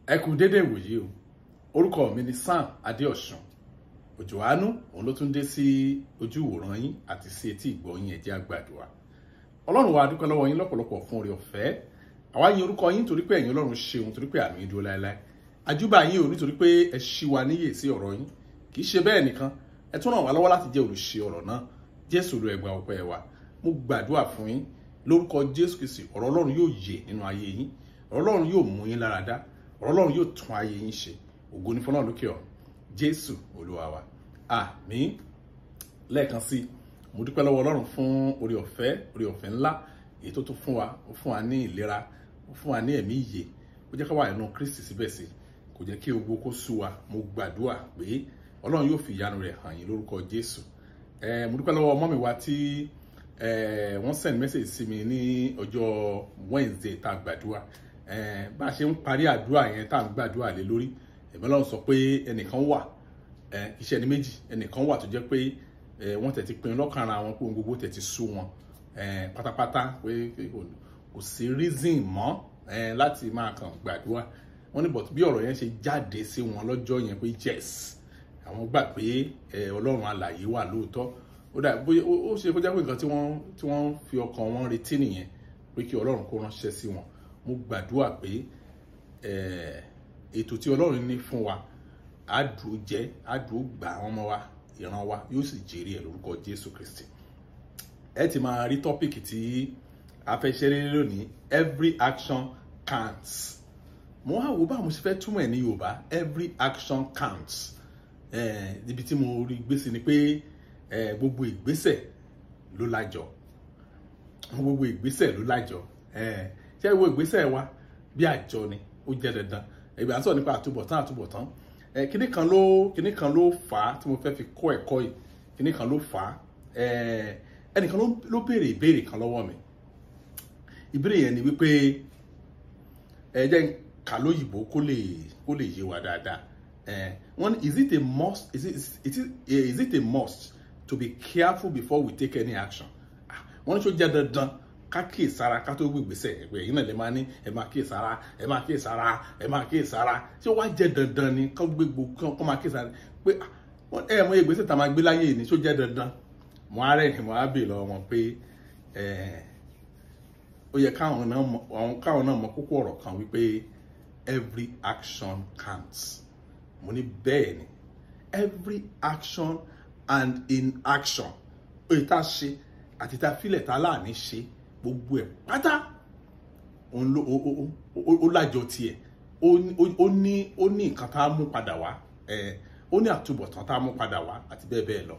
Ẹ kú dédé ìwòyí o. Orúkọ mi ni Sam Adéọ̀sùn. Òjò àánú òun ló tún dé sí ojú ìwòran yín àti sí etí ìgbọ́ yín. Ẹ jẹ́ á gbàdúrà. Ọlọ́run wa, dúpẹ́ lọ́wọ́ yín lọ́pọ̀lọpọ̀ fún oore ọ̀fẹ́. Àwa yin orúkọ yín torí pé ẹ̀yin Ọlọ́run ṣeun, torí pé àánú yín dúró láéláé. Àjúbà yín o, nítorí pé ẹ ṣí wa níyè sí ọ̀rọ̀ yín. Kì í ṣe bẹ́ẹ̀ nìkan, ẹ tún ràn wá lọ́wọ́ láti jẹ́ olùṣe ọ̀rọ̀ náà. Jésù ló ẹgbàá ọpẹ́ wa. Mo gbàdúrà fún yín lórúkọ Jésù Kristi, ọ̀rọ̀ Ọlọ́run yóò yè nínú ayé yín, ọ̀rọ̀ Ọlọ́run yóò mú yín lára dá, ọ̀rọ̀ Ọlọ́run yóò tún ayé yín ṣe. Ògo ni fún Ọlọ́run lókè ọ̀run. Jésù Olúwa wa, àmín. Lẹ́ẹ̀kan sí, mo dúpẹ́ lọ́wọ́ Ọlọ́run fún oore ọ̀fẹ́, oore ọ̀fẹ́ ńlá èyí tó tún fún wa. Ó fún wa ní ìlera, ó fún wa ní ẹ̀mí ìyè, ó jẹ́ ká wà nínú Kristi síbẹ̀ sí, kò jẹ́ kí ogbó kó sú wa. Mo gbàdúrà pé Ọlọ́run yóò fi ìyanu rẹ̀ hàn yín lórúkọ Jésù. Mo dúpẹ́ lọ́wọ́ ọmọ mi wa tí wọ́n send message sí mi ní ọjọ́ Wednesday tá a gbàdúrà. Bá a ṣe ń parí àdúrà yẹn tá a ń gbàdúrà lé lórí, ẹ̀mí Ọlọ́run sọ pé ẹnìkan wà, iṣẹ́ ẹni méjì, ẹnìkan wà tó jẹ́ pé wọ́n tẹ̀ ti pinnu lọ́kàn ara wọn pé ohun gbogbo tẹ̀ ti sú wọn pátápátá, pé kò sí reason mọ́ láti máa kàn gbàdúrà. Wọ́n ní, but bí ọ̀rọ̀ yẹn ṣe jáde sí wọn lọ́jọ́ yẹn pé yes, àwọn gbà pé Ọlọ́run alààyè wà lóòótọ́. Ó dà bóyá ó ṣe kó jẹ́ pé nǹkan tí wọ́n fi ọkàn wọn retí nìyẹn, pé kí Ọlọ́run kó ránṣẹ́ sí wọn. Mo gbàdúrà pé ètò tí Ọlọ́run ní fún wa, á dúró jẹ́, á dúró gbà àwọn ọmọ wa, ìran wa yóò sì jèrè ẹ̀ lórúkọ Jésù Kristi. Ẹ ti máa rí topic tí a fẹ́ ṣeré lónìí, "Every action counts." Mo wá wo báwo mo ṣe fẹ́ túmọ̀ ẹ̀ ní Yorùbá, "Every action counts." Ibi tí mo rí gbèsè ni pé gbogbo ìgbésẹ̀ ló lájọ, gbogbo ìgbésẹ̀ ló lájọ. Ṣé ìwọ ìgbésẹ̀ wa bí àjọ ni, ó jẹ́ dandan. Ìgbà ń sọ̀rọ̀ nípa àtúbọ̀tán, àtúbọ̀tán. Kíní kan ló fà á tí mo fẹ́ fi kọ́ ẹ̀kọ́ yìí. Kíní kan ló fà á. Ẹnìkan ló béèrè ìbéèrè kan lọ́wọ́ mi. Ìbéèrè yẹn ni wípé, ẹ jẹ́ n kà lóyìnbó kó lè yé wa dáadáa. Wọ́n ní, Is it a must to be careful before we take any action?" Ah, wọ́n ní ṣó jẹ́ dandan ká kíyèsára ká tó gbé ìgbésẹ̀? Ẹgbẹ́ yìí náà lè máa ní ẹ máa kíyèsára, ẹ máa kíyèsára, ẹ máa kíyèsára. Ṣé wàá jẹ́ dandan ni ká gbé gbogbo kó máa kíyèsára pé, ah, wọ́n ẹ mọ ìgbésẹ̀ tá a máa gbé láyé ni, ṣó jẹ́ dandan? Mo á rẹ̀ ni mo á bè lọ́wọ́ wọn pé ó yẹ káwọn náà mọ kókó ọ̀rọ̀ kan wípé every action counts. Mo ní bẹ́ẹ̀ ni, every action and inaction, èyí tá a ṣe àti tá a filẹ̀ tá a láàní ṣe, gbogbo ẹ̀ pátá òun ló ó lájọ tiẹ̀, ó ní nǹkan tá a mú padà wá, ó ní àtúbọ̀tán tá a mú padà wá àti bẹ́ẹ̀ bẹ́ẹ̀ lọ.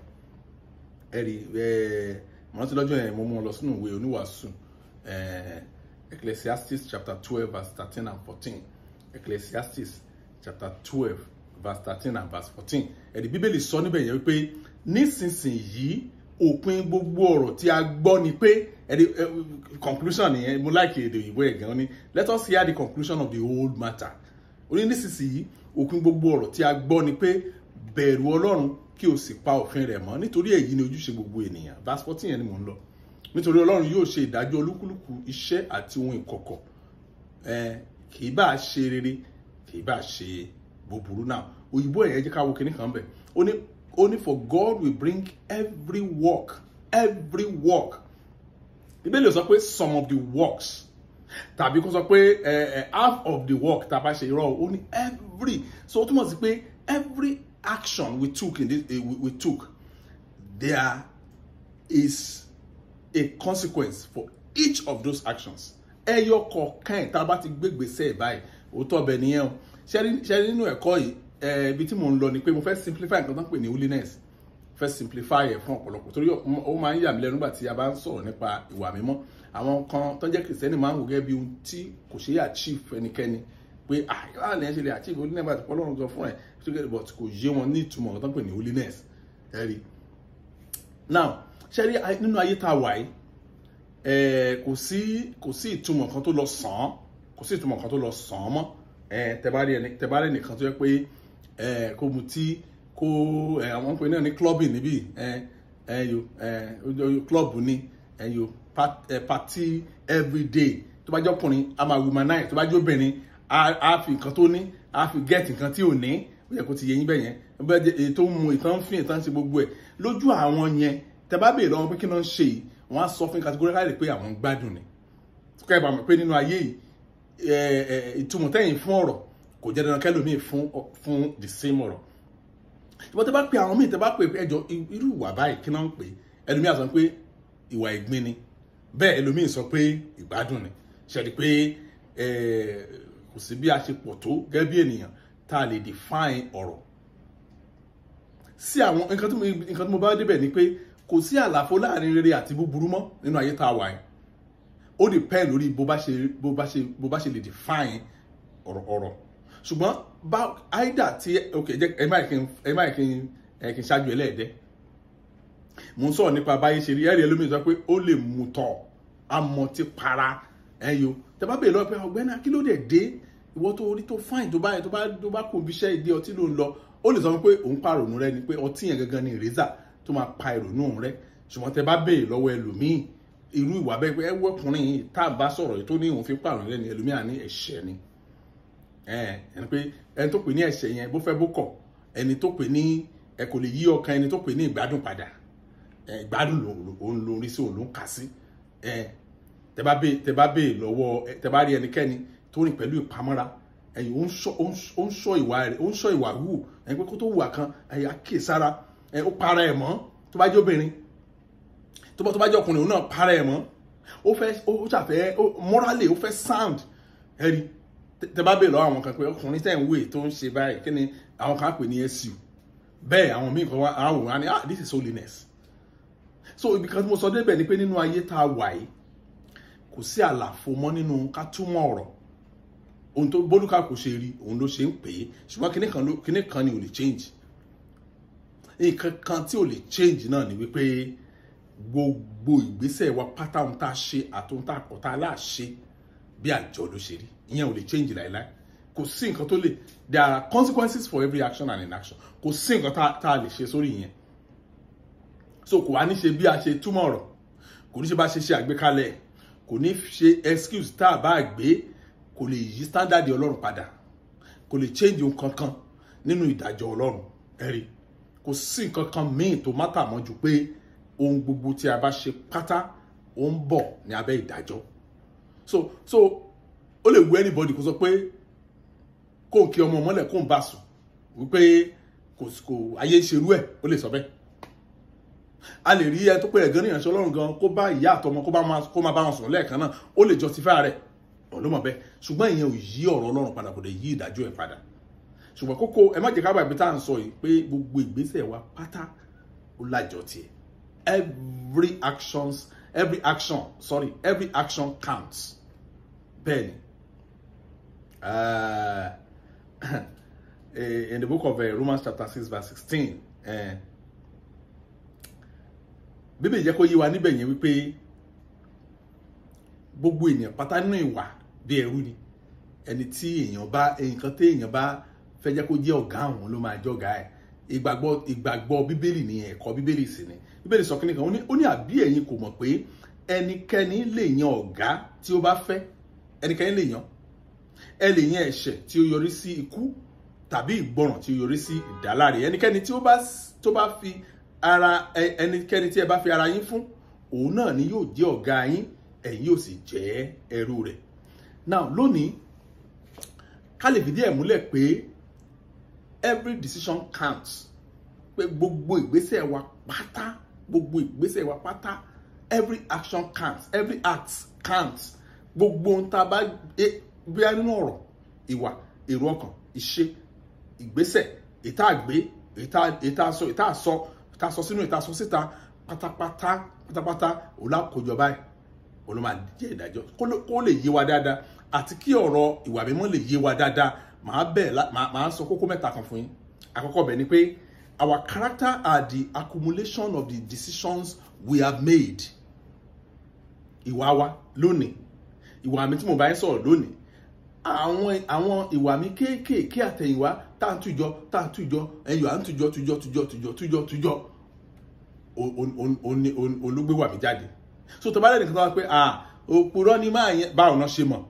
Ẹ rí ẹ, mo rántí lọ́jọ́ yẹn, mo mú wọn lọ sínú ìwé Oníwàásù, Ecclesiastes chapter 12 verse 13 and 14. Ecclesiastes chapter 12 verse 13 and verse 14. Ẹ̀rí Bíbélì sọ níbẹ̀ yẹn wípé nísinsìnyí òpin gbogbo ọ̀rọ̀ tí a gbọ́ ni pé, ẹ̀rí conclusion nìyẹn. Mo like èdè òyìnbó ẹ̀ gan ni. "Let us hear the conclusion of the whole matter." Ó ní nísinsìnyí òpin gbogbo ọ̀rọ̀ tí a gbọ́ ni pé bẹ̀rù Ọlọ́run kí o sì pa òfin rẹ̀ mọ́, nítorí èyí ni ojúṣe gbogbo ènìyàn. Verse 14 yẹn ni mò ń lọ. Nítorí Ọlọ́run yóò ṣe ìdájọ́ olúkúlùkù iṣẹ́ àti ohun ìkọ̀kọ̀, kì í bá ṣe rere, kì í bá ṣe búburú. Náà òyìnbó ẹ̀yẹ, jẹ́ ká wo kinní kan bẹ̀. Ó ní, "For God will bring every work," every work. Bíbélì sọ pé some of the works, tàbí kó sọ pé half of the work tá a bá ṣe. Irọ́, ó ní every. So ó túmọ̀ sí pé every action we took in this we took, there is a consequence for each of those actions. Ẹyọ kọ̀ọ̀kan ẹ̀ tá a bá ti gbé gbèsè báyìí, òótọ́ ọbẹ̀ nìyẹn o. Ṣẹ́rí nínú ẹ̀kọ́ yìí, ibi tí mò ń lọ ni pé mo fẹ́ simplify nǹkan tó ń pè ní holiness. Fẹ́ simplify ẹ̀ fún ọ̀pọ̀lọpọ̀, torí ó máa ń yà mí lẹ́nu nígbà tí a bá ń sọ̀rọ̀ nípa ìwà mímọ́. Àwọn kan tó ń jẹ́ Kìrìsìtẹ́nì máa ń wò gẹ́gẹ́ bí ohun tí kò ṣeé achieve ẹnikẹ́ni, pé ah, báwo ni ẹ ṣe lè achieve holiness bá ti pọ́ Ọlọ́run gan fún ẹ̀? But kò yé wọn ní ìtumọ̀ nǹkan tó ń pè ní holiness. Ẹ rí now, ṣe rí nínú ayé tá a wà yìí, kò sí ìtumọ̀ kan tó lọ sàn án, kò sí ìtumọ̀ kan tó lọ sàn án mọ́. Tẹ bá rí ẹnìkan tó yẹ pé kó mutí, kó àwọn ń pè náà ní clubbing níbí, ẹ ẹ yo ẹ club ní ẹ yo party every day. Tó bá jẹ́ ọkùnrin, a máa womanize. Tó bá jẹ́ obìnrin, Á fi nǹkan tó ní, á fi get nǹkan tí ò ní. Ó yẹ kó ti yé yín bẹ́ẹ̀ yẹn. Bẹ́ẹ̀ ètò ń mu, ìtàn ń fín, ìtàn ń ṣe gbogbo ẹ̀ lójú àwọn yẹn, tẹ bá béèrè lọ́wọ́ pé kí náà ń ṣe yìí, wọ́n á sọ fún categorically pé àwọn ń gbádùn ni. Kẹ́ ẹ bá mọ̀ pé nínú ayé yìí, ìtumọ̀ tẹ́yìn fún ọ̀rọ̀ kò jẹ́ dandan kẹ́lòmíì fún the same ọ̀rọ̀. Ìbọn tẹ bá pe àwọn míì, tẹ bá pe ẹjọ́ irú ìwà báyìí, kí náà ń pè é, ẹlòmíì á sọ pé ìwà ìgbín ni, bẹ́ẹ̀ ẹlòmíì sọ pé ìgbádùn ni. Ṣe pé kò sí bí a ṣe pọ̀ tó gẹ́gẹ́ bí ènìyàn tá a lè define ọ̀rọ̀ sí àwọn nǹkan tí mo bá débẹ̀ ni pé kò sí àlàfo láàrin rere àti búburú mọ́ nínú ayé tá a wà yìí. Ó depend lórí bó bá ṣe lè define ọ̀rọ̀. Ṣùgbọ́n bá either tí, ok, jẹ́ ẹ má kí n ẹ kí n ṣáájú ẹlẹ́ẹ̀dẹ́. Mo ń sọ̀rọ̀ nípa báyé ṣe rí. Ẹ̀rí ẹlòmíì sọ pé ó lè mú tọ̀ amọ̀tí para ẹ̀yọ. Tẹ bá bèèrè lọ́wọ́ pé, "Ọ̀gbẹ́ni, kí ló dé dé ìwọ tó orí tó fine tó báyìí, tó bá kó ibi iṣẹ́ ìdí ọtí ló ń lọ?" Ó lè sọ pé òun pa ìrònú rẹ ni, pé ọtí yẹn gangan ni eraser tó máa pa ìrònú òun rẹ. Ṣùgbọ́n tẹ bá béèrè lọ́wọ́ ẹlòmíì irú ìwà bẹ́ẹ̀ pé, ẹ wọ́kùnrin yìí tá a bá sọ̀rọ̀ yìí tó ní òun fi pa ìrònú rẹ ni, ẹlòmíì á ní ẹ̀ṣẹ̀ ni. Ẹni pé ẹni tó pè ní ẹ̀ṣẹ̀ yẹn, bó fẹ́ bó kọ̀, ẹni tó pè ní ẹ kò lè yí ọkàn ẹni tó pè ní ìgbádùn padà. Ìgbádùn òun ló rí sí, òun ló ń kà sí. Tẹ bá bèè lọ́wọ́, tẹ bá rí ẹnikẹ́ni tó rìn pẹ̀lú ìpamọ́ra ẹ̀yìn, ó ń ṣọ́ ìwà rẹ̀, ó ń ṣọ́ ìwà hù ẹ̀yìn pé kó tó hùwà kan, ẹ̀yìn àkíyèsára ẹ̀, ó para ẹ̀ mọ́. Tó bá jẹ́ obìnrin, tó bá jẹ́ ọkùnrin, òun náà para ẹ̀ mọ́. Ó fẹ́, ó ṣàfẹ́ morally, ó fẹ́ sound. Ẹ̀rí tẹ bá bèè lọ́wọ́ àwọn kan pé ọkùnrin tẹ̀ ń wé tó ń ṣe báyìí, kí ni àwọn kan pè ní su? Bẹ́ẹ̀ àwọn míì kan wá àwọn wò wá ní, "Ah, this is holiness." So ibi kan tí mo sọ débẹ̀ ni pé nínú ayé tá a wà yìí, kò sí àlàfo mọ́ nínú ká túmọ̀ ọ̀rọ̀. Ohun tó bólúkàkù ṣe rí, òun ló ṣe ń pè é. Ṣùgbọ́n kíní kan ni ò lè change. Nǹkan kan tí ò lè change náà ni wípé gbogbo ìgbésẹ̀ wa pátá, ohun tá a ṣe àti ohun tá a kọ̀ tá a láà ṣe, bí àjọ ló ṣe rí. Ìyẹn ò lè change láéláé. Kò sí nǹkan tó lè, there are consequences for every action and inaction. Kò sí nǹkan tá a lè ṣe sórí ìyẹn. So kò wá ní ṣe bí a ṣe túmọ̀ ọ̀rọ̀, kò ní ṣe bá ṣe ṣe àgbékalẹ̀, kò ní ṣe excuse tá a bá gbé, kò lè yí standard Ọlọ́run padà, kò lè change nǹkan kan nínú ìdájọ́ Ọlọ́run. Ẹ̀rí kò sí nǹkan kan míì tó matter mọ́ ju pé ohun gbogbo tí a bá ṣe pátá, ó ń bọ̀ ní abẹ́ ìdájọ́. So ó lè wu anybody kó sọ pé kó ń kí ọmọ mọ́lẹ̀, kó ń bá sùn, wípé kò ayé ń ṣerú ẹ̀. Ó lè sọ bẹ́ẹ̀. A lè rí ẹ tó pé ẹ̀gán ní ìránṣẹ́ Ọlọ́run gan, kó bá ìyá àtọmọ, kó máa bá wọn sùn lẹ́ẹ̀kan náà, ó lè justify rẹ̀, òun ló mọ̀ bẹ́ẹ̀. Ṣùgbọ́n ìyẹn ò yí ọ̀rọ̀ Ọlọ́run padà, kò dẹ̀ yí ìdájọ́ ẹ̀ padà. Ṣùgbọ́n kókó, ẹ má jẹ́ ká gbàgbé tá à ń sọ yìí pé gbogbo ìgbésẹ̀ wa pátá, ó lájọ tiẹ̀. Every actions, every action, sorry, every action counts. Bẹ́ẹ̀ ni, in the book of Romans chapter 6 verse 16, Bíbélì jẹ́ kó yé wa níbẹ̀ yẹn wípé gbogbo ènìyàn pátá nínú ìwà bí ẹrú ni. Ẹni tí èèyàn bá, nǹkan tí èèyàn bá fẹ́ jẹ́ kó jẹ́ ọ̀gá àwọn ló máa jọ́gá ẹ̀. Ìgbàgbọ́ Bíbélì ni, ẹ̀kọ́ Bíbélì sì ni. Bíbélì sọ kíní kan, ó ní, "Àbí ẹ̀yin kò mọ̀ pé ẹnikẹ́ni lè yan ọ̀gá tí ó bá fẹ́? Ẹnikẹ́ni lè yan. Ẹ lè yan ẹ̀ṣẹ̀ tí ó yọrí sí ikú tàbí ìgbọràn tí ó yọrí sí ìdáláre. Ẹnikẹ́ni tí ó bá tó bá fi ara, ẹnikẹ́ni tí ẹ bá fi ara yín fún, òun náà ni yóò jẹ́ ọ̀gá yín, ẹ̀yin yóò sì jẹ́ ẹrú rẹ̀." Now lónìí, ká lè fìdí ẹ̀ múlẹ̀ pé every decision counts, pé gbogbo ìgbésẹ̀ wa pátá, gbogbo ìgbésẹ̀ wa pátá, every action counts, every act counts. Gbogbo ohun tá a bá bóyá nínú ọ̀rọ̀, ìwà, èrò ọkàn, ìṣe, ìgbésẹ̀, ìta àgbé, ìta sọ, ìta sọ sínú, ìta sọ síta, pátápátá pátápátá, òun lákòjọ báyìí, òun ló máa jẹ́ ìdájọ́. Kó lè yé wa dáadáa àti kí ọ̀rọ̀ ìwà mímọ́ lè yé wa dáadáa, màá bẹ̀ màá sọ kókó mẹ́ta kan fún yín. Àkọ́kọ́ bẹ̀ ni pé our character are the accumulation of the decisions we have made. Ìwà wa lónìí, ìwà mi tí mo bá yín sọ̀rọ̀ lónìí, àwọn ìwà mi kéékèèké àtẹ̀yìnwá tá à ń tújọ, tá à ń tújọ, ẹ̀yọ̀ à ń tújọ, tújọ, tújọ, tújọ, tújọ, tújọ, olóògbé wà mí jáde. So tó bá lẹ́nu kan tó wá pé, "Ah, òpùrọ́ ni máa yẹn," báwo náà ṣe mọ̀?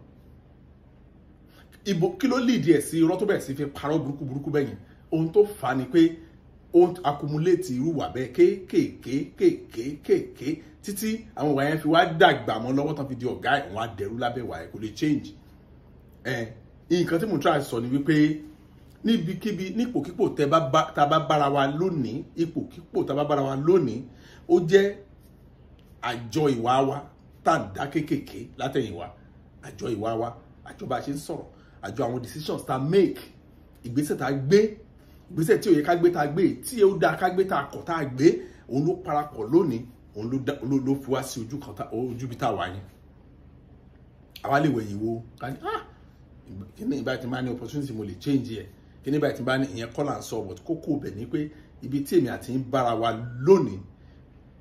Ibo kí ló lead ẹ̀ sí irọ́ tó bẹ̀rẹ̀ sí fi parọ́ burúkú burúkú bẹ́yẹn? Ohun tó fà á ni pé ó accumulate irú wà bẹ́ẹ̀ kéékèèké kéékèèké kéékèèké títí àwọn ìwà yẹn fi wá dàgbà mọ́ lọ́wọ́ tán, fi di ọ̀gá ẹ̀, wọ́n á dẹrú lábẹ́ ìwà ẹ̀, kò lè change ẹ̀. Nǹkan tí mo try sọ ni wípé níbikíbi, nípòkípò tẹ bá tá bá bára wa lónìí, ipòkípò tá bá bára wa lónìí, ó jẹ́ àjọ ìwà wa tá à ń dá kéékèèké látẹ̀yìnwá, àjọ ìwà wa, àjọ bá a ṣe ń sọ̀rọ̀, àjọ àwọn decisions tá a make, ìgbésẹ̀ tá a gbé, ìgbésẹ̀ tí ò yẹ ká gbé tá a gbé, tí ó dáa ká gbé tá a kọ̀ tá a gbé, òun ló parapọ̀ lónìí, òun ló fi wá sí ojú kan, ojú bí tá a wà yẹn. Àwa lè wẹ̀yìn wo ká ní, "Ah, kíní ìbáyìí tí n bá ní opportunity, mo lè change ẹ̀, kíní ìbáyìí tí n bá ní." Ìyẹn kọ́ là ń sọ, but kókó bẹ̀ ni pé ibi tí èmi àti ń bára wa lónìí,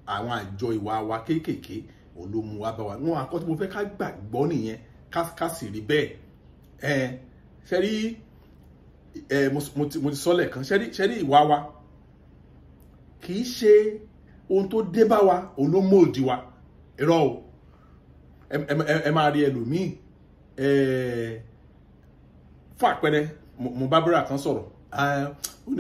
àwọn àjọ ìwà wa kéékèèké, òun ló mú wa bá wa wọn. Àkọ́ tí mo fẹ́ ká gbàgbọ́ nìyẹn, ká sì rí bẹ́ẹ̀. Ẹ ṣe rí ẹ, mo ti sọ lẹ́ẹ̀kan, ṣe rí ìwà wa kì í ṣe ohun tó dé bá wa òun ló mold wa. Irọ́ o. Ẹ máa rí ẹlòmíì, ẹ fún àpẹẹrẹ, mo bá búra kan sọ̀rọ̀,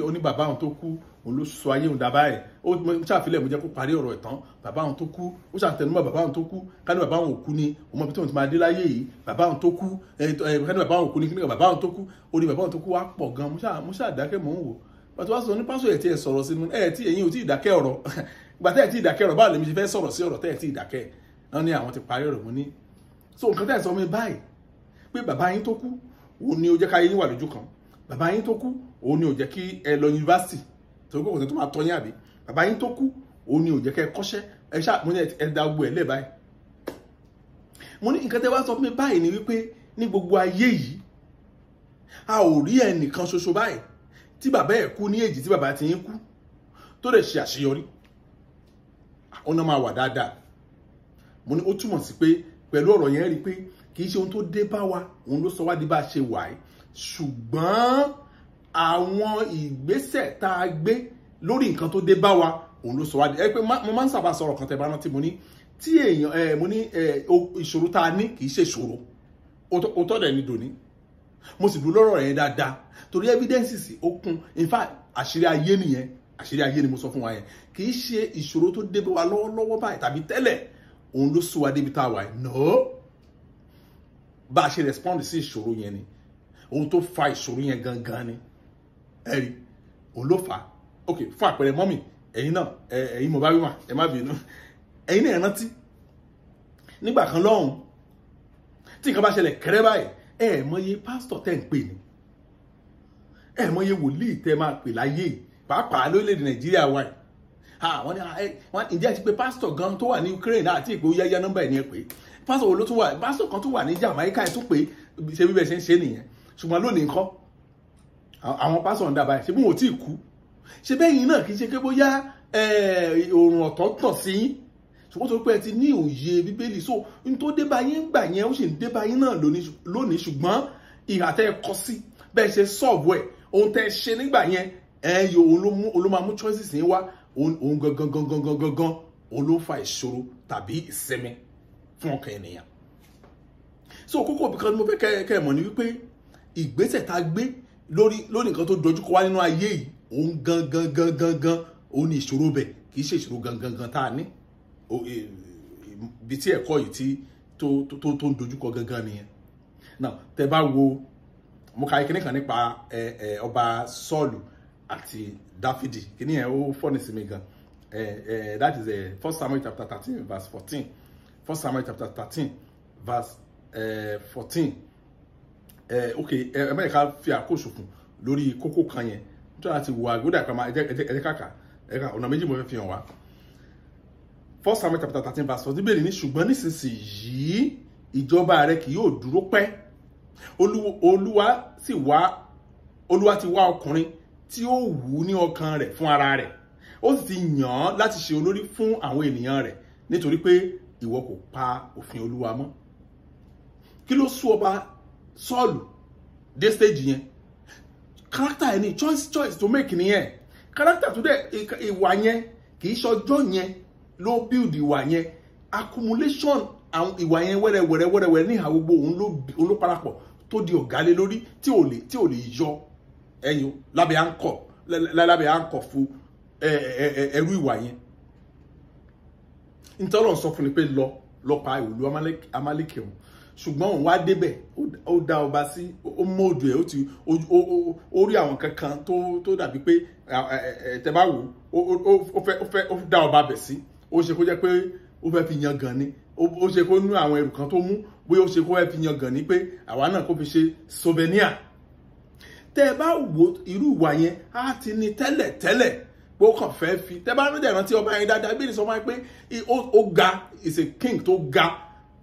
ó ní bàbá àwọn tó kú òun ló sọ ayé òun dábàá ẹ̀. Ó mo ṣàfilẹ̀, mo jẹ́ kó parí ọ̀rọ̀ ẹ̀ tán. Bàbá àwọn tó kú, ó ṣàtẹnumọ́ bàbá àwọn tó kú, ká ní bàbá àwọn òkú ni òun mọ̀ bí tóun ti máa dé láyé yìí. Bàbá àwọn tó kú ẹ ẹ, ká ní bàbá àwọn òkú ni, kí ní bàbá àwọn tó kú, ó ní bàbá àwọn tó kú wá pọ̀ gan. Mo ṣáà dákẹ́, mò ń wò pàtó wá sọ ní pásọ ẹ̀ tí ẹ sọ̀rọ̀ sínú ẹ̀ tí ẹ̀yin ò tí ì dákẹ́ ọ̀rọ̀. Ìgbà tẹ́ ẹ̀ tí ì dákẹ́ ọ̀rọ̀, báwo lèmi ṣe fẹ́ sọ̀rọ̀ sí ọ̀rọ̀ tẹ́ ẹ̀ tí ì dákẹ́? Wọ́n ní àwọn ti parí ọ̀rọ̀. Mo ní, so nǹkan tẹ́ ẹ̀ sọ mi báyìí pé bàbá yín tó kú òun ni ó jẹ́ káyé yín wà lójú kan, bàbá yín tó kú òun ni ò jẹ́ kí ẹ lọ yunifásitì torí pé kò sí tó máa tọ́ yín, àbí bàbá yín tó kú òun ni ò jẹ́ kẹ́ ẹ kọ́ṣẹ́ ẹ ṣáà? Mo ní ẹ da gbogbo ẹ̀ lẹ̀ báyìí. Mo ní nǹkan tẹ́ wá sọ fún mi báyìí ni wípé ní gbogbo ayé yìí, a ò rí ẹnìkan ṣoṣo báyìí tí bàbá ẹ̀ kú ní èjì tí bàbá ti yín kú tó lè ṣe àṣeyọrí. Ọ̀nà máa wà dáadáa. Mo ní ó túmọ̀ sí pé pẹ̀lú ọ̀rọ̀ yẹn, rí i pé kì í ṣe ohun tó dé bá wa òun ló sọ wá di bá a ṣe wà yìí, ṣùgbọ́n àwọn ìgbésẹ̀ tá a gbé lórí nǹkan tó dé bá wa òun ló sọ wá di ẹ pé mo máa ń sábà sọ̀rọ̀ kan tẹ́ bá rántí. Mo ní tí èèyàn ẹ, mo ní ẹ, ìṣòro tá a ní kì í ṣe ìṣòro. Òótọ́ dẹ̀ ni dòní. Mo sì dúró lọ́rọ̀ yẹn dáadáa torí evidences ó kún. In fact, àṣírí ayé nìyẹn, àṣírí ayé ni mo sọ fún wa yẹn. Kì í ṣe ìṣòro tó dé bá wa lọ́wọ́lọ́wọ́ báyìí tàbí tẹ́lẹ̀ òun ló sún wa débi tá a wà yìí. No, bá a ṣe respond sí ìṣòro yẹn ni ohun tó fa ìṣòro yẹn gangan ni. Ẹ rí, òun ló fà á. Ok, fún àpẹẹrẹ, mummy, ẹ̀yin náà, ẹ̀yin mo bá wí mà, ẹ má bínú, ẹ̀yin náà rántí nígbà kan lọ́hùn tí nǹkan bá ṣẹlẹ̀ kẹrẹ́ báyìí, ẹ mọye pásítọ̀ tẹ́ ń pè ní, ẹ mọye wòlíì tẹ́ máa pè láyé yìí, pàápàá lórílẹ̀‐èdè Nàìjíríà wa yìí. Wọ́n ní wọ́n ǹjẹ́ àti pé pásítọ̀ gan tó wà ní Ukraine àti ìpè ó yáyá nọ́mbà ẹ̀ ní ẹ pé pásítọ̀ wo ló tún wà, pásítọ̀ kan tó wà ní Jamaica ẹ̀ tún pé ṣe bí bẹ́ẹ̀ ṣe ń ṣe nìyẹn. Ṣùgbọ́n lónìí ńkọ́? Àwọn pásítọ̀ ń dà báyìí, ṣé bí wọn ò tí ì kú? Ṣe bẹ́yìn náà kì í ṣe pé bóyá òòrùn ọ̀tọ̀ tàn sí yín, ṣùgbọ́n tó pé ẹ ti ní òye Bíbélì, so n tó dé bá yín gbà yẹn, ó sì ń dé bá yín náà lónìí, ṣùgbọ́n ìhà tẹ́ ẹ kọ sí bẹ́ẹ̀ ṣe solve ẹ̀, ohun tẹ́ ẹ ṣe nígbà yẹn, ẹ yọ òun ló mú, òun ló máa mú choices yín wá. Òun gangan gangan gangan gangan òun ló fa ìṣòro tàbí ìsinmi fún ọkàn ènìyàn. So kókó kan tí mo fẹ́ kẹ́ ẹ mọ̀ ni wípé ìgbésẹ̀ tá a gbé lórí nǹkan tó dojúkọ wá nínú ayé yìí, òun gangan gangan gan òun ni ìṣòro bẹ̀, kì í ṣe ìṣòro gangan gan tá a ní. Ibi tí ẹ̀kọ́ yìí tí tó ń dojúkọ gangan nìyẹn. Now, tẹ́ bá wo, mo ka kíní kan nípa ẹ ẹ ọba Sọ́ọ̀lù àti Dáfídì. Kíní yẹn ó funny sí mi gan. ẹ ẹ that is First Samuel chapter 13 verse 14. First Samuel chapter 13 verse 14. Ok, ẹ mẹ́rin ká fi àkóso fún lórí kókó kan yẹn nítorí àti wo àgbódà kan máa ẹ jẹ́ káka ẹ ká ọ̀nà méjì mo fẹ́ fi hàn wá. First Samuel chapter 13 verse 14, Bíbélì ní, "Ṣùgbọ́n nísinsìnyí ìjọba rẹ kì yóò dúró pẹ́. Olúwa sì wá, Olúwa ti wá ọkùnrin tí ó wù ú ní ọkàn rẹ̀ fún ara rẹ̀, ó sì ti yàn án láti ṣe olórí fún àwọn ènìyàn rẹ̀, nítorí pé ìwọ kò pa òfin Olúwa mọ́." Kí ló sún ọba Sọ́ọ̀lù dé stage yẹn? Character ẹ̀ ní choice to make nìyẹn. Character tó dẹ̀ ìwà yẹn, kì í ṣọjọ́ yẹn ló build ìwà yẹn. Accumulation àwọn ìwà yẹn wẹ́rẹ́ wẹ́rẹ́ wẹ́rẹ́ wẹ́rẹ́ ní ìhà gbogbo, òun ló parapọ̀. tó di ọ̀gá lé lórí tí ò lè yọ ẹyin lábẹ́ àǹkọ̀ lábẹ́ àǹkọ̀ fún ẹrú ìwà yẹn. Nítorí Ọlọ́run sọ fún ni pé lọ pa ìlú Amálẹ́kì ọ̀hún, ṣùgbọ́n òun wá débẹ̀, ó dá ọba sí, ó mọ̀ọ́dù ẹ̀, ó ti ó rí àwọn kankan tó dàbí pé tẹ bá wò ó fẹ́ ó dá ọba bẹ̀ sí. Ó ṣe kó jẹ́ pé ó fẹ́ fi yan gan ni, ó ṣe kó nú àwọn ẹrù kan tó mú, bóyá ó ṣe kó fẹ́ fi yan gan ni pé àwa náà kó fi ṣe souvenir. Tẹ bá wo irú ìwà yẹn, á ti ní tẹ́lẹ̀ tẹ́lẹ̀ pé ó kàn fẹ́ fi. Tẹ bá ń rántí ọba yẹn dáadáa, bí ènìyàn sọ máa pé ó ga, is a king tó ga,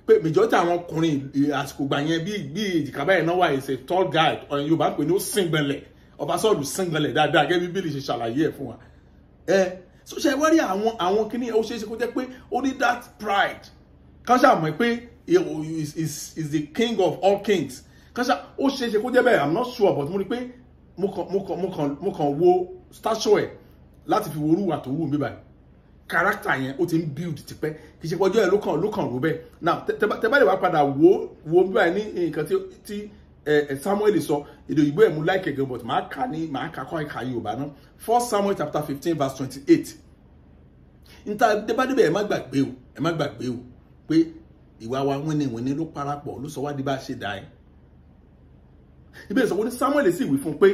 pé majority àwọn ọkùnrin àsìkò gbà yẹn bí èjìká báyìí náà wà, is a tall guy. Ọ̀yìn Yorùbá ń pè ní ó sìngbẹ̀lẹ̀, ọba Sọ́ọ̀lù sìngbẹ̀lẹ̀ dáadáa gẹ́gẹ́ bí Bíbélì ṣe ṣàlàyé ẹ̀ fún wa. Ẹ so ṣe wá rí àwọn kíní, ó ṣeé ṣe kó jẹ́ pé ó ní that pride kan ṣàmọ̀ pé is the king of all kings kan ṣá, ó ṣeé ṣe kó jẹ́ bẹ́ẹ̀. I'm not sure, but mo rí pé mo kàn wo stature ẹ̀ láti fi wo orúwà tó wù mí báyìí. Character yẹn ó ti ń build tipẹ́, kì í ṣe pọ́jọ́ ẹ̀ ló kàn rò bẹ́ẹ̀. Now tẹ bá lè wá padà wo bí báyìí ní nǹkan tí Samuel sọ, èdè òyìnbó ẹ̀ mú láìkẹ̀ gan, but màá kà kọ́ ẹ̀ka Yorùbá náà. 1 Samuel chapter 15 verse 28. Níta tẹ bá débẹ̀, ẹ má gbàgbé o pé ìwà wa wíníwíní ló parapọ̀ ló sọ wá di bá a ṣe dà ẹ́. Ìbéèrè sọ pé Samuel sì wí fún un pé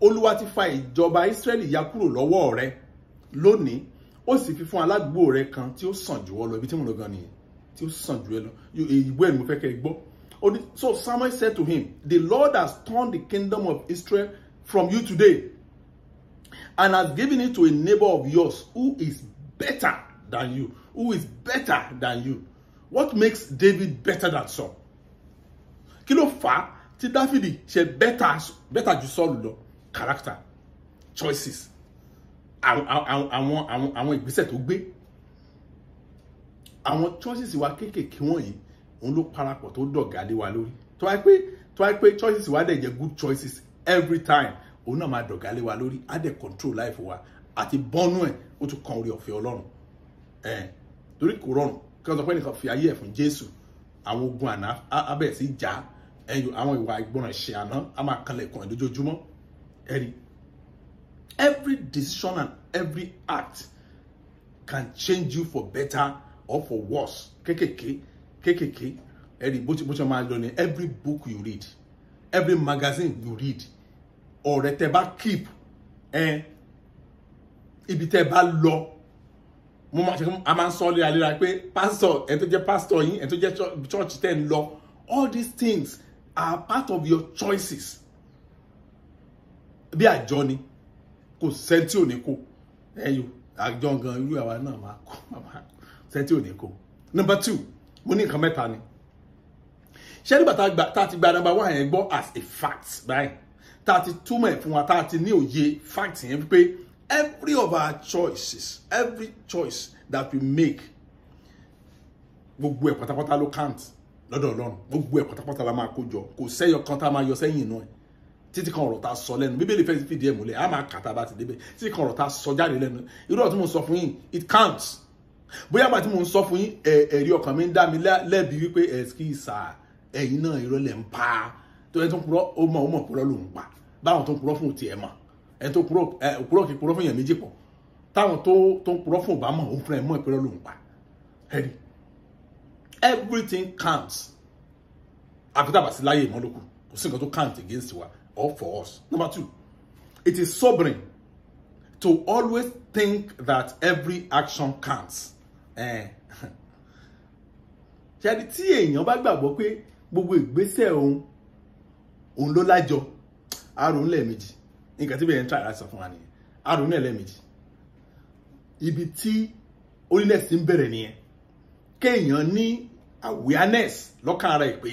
Olúwa ti fa ìjọba Ísírẹ́lì ya kúrò lọ́wọ́ rẹ lónìí, ó sì fi fún aládùúgbò rẹ kan tí ó sàn jù ọ lọ. Ibi tí mo lọ gan nìyẹn, tí ó sàn jù ẹ lọ. Ìwé ẹ̀ mo fẹ́ kẹ́ ẹ gbọ́. So Samuel said to him, the Lord has torn the kingdom of Israel from you today and has given it to a neighbor of yours who is better than you. Who is better than you. What makes David better than Saul? Kí ló fà á tí Dáfídì ṣe better ju Saul lọ? Character, choices, àwọn ìgbésẹ̀ tó gbé, àwọn choices wa kéékèèké wọ̀nyí, òun ló parapọ̀ tó dọ̀gá lé wa lórí. Tó wáyé pé choices wa dẹ̀ jẹ́ good choices every time, òun náà máa dọ̀gá lé wa lórí, á dẹ̀ control life wa àti bọ́nú ẹ̀, ó tún kan orí ọ̀fẹ́ Ọlọ́run. Torí kò rọrùn kí wọ́n sọ pé nìkan fi ayé ẹ̀ fún Jésù, àwọn ogun àná á bẹ̀rẹ̀ sí jà, àwọn ìwà ìgbọràn ṣe àná á máa kanlẹ̀ kàn lójoojúmọ́. Ẹ̀rí, every decision and every act can change you for better or for worse. Kékèké kékèké, ẹ̀rí bó ti máa lọ ní. Every book you read, every magazine you read, ọ̀rẹ́ tẹ́ bá keep, ibi tẹ́ bá lọ, mo máa ṣe a máa ń sọ léraléra pé pastor, ẹ̀ tó jẹ́ pastor yín, ẹ̀ tó jẹ́ church tẹ́ ń lọ, all these things are part of your choices. Bí àjọ ni, kò sẹ́ńtì ò ní kó ẹyọ àjọ gan irú àwa náà máa kó sẹ́ńtì ò ní kó. Number 2, mo ní nǹkan mẹ́ta ni. Ṣé nígbà tá a ti gba number 1 yẹn gbọ́ as a fact báyìí, tá a ti túmọ̀ ẹ̀ fún wa, tá a ti ní òye fact yẹn wípé every of our choices, every choice that we make, gbogbo ẹ̀ pátápátá ló count lọ́dọ̀ Ọlọ́run, gbogbo ẹ̀ pátápátá la máa kó jọ, kò sẹ́yọ kan tá a máa yọ sẹ́yìn inú ẹ̀. Títí kan ọ̀rọ̀ tá a sọ lẹ́nu, Bíbélì fẹ́ fìdí ẹ̀ múlẹ̀, a máa kà tá a bá ti débẹ̀. Títí kan ọ̀rọ̀ tá a sọ jáde lẹ́nu, irú ọ̀rọ̀ tí mo sọ fún yín, it counts. Bóyá bá tí mo ń sọ fún yín, ẹ̀rí ọkàn mi ń dá mi lẹ́bi wípé ẹ̀sìkìsà ẹ̀yin náà irọ́ lẹ̀ ń pa. Tó ẹni tó ń purọ́, ó mọ̀ purọ́ ló ń pa. Báwọn tó ń purọ́ fún òtí ẹ̀ mọ̀, ẹni tó purọ́ kì í purọ́ fún èèyàn méjì pọ̀. Táwọn tó ń purọ́ fún òbá mọ̀, òun fúnra ẹ̀ mọ̀ ìpurọ́ ló ń pa. Ẹ̀rí, everything counts. Àfi tá a bá sí láyé ìmọ̀lókù, kò sí nǹkan tó count against wa or for us. Number 2, it is sobering to always think that every action counts. Ṣé tí èèyàn bá gbàgbọ́ pé gbogbo ìgbésẹ̀ òun ló lájọ, àrùn lẹ́ẹ̀mejì. Nǹkan tí bẹ́ẹ̀ ń try láti sọ fún wa nìyẹn. Àrùn lẹ́ẹ̀mejì. Ibi tí holiness ń bẹ̀rẹ̀ nìyẹn. Kéèyàn ní awareness lọ́kàn ara ẹ̀ pé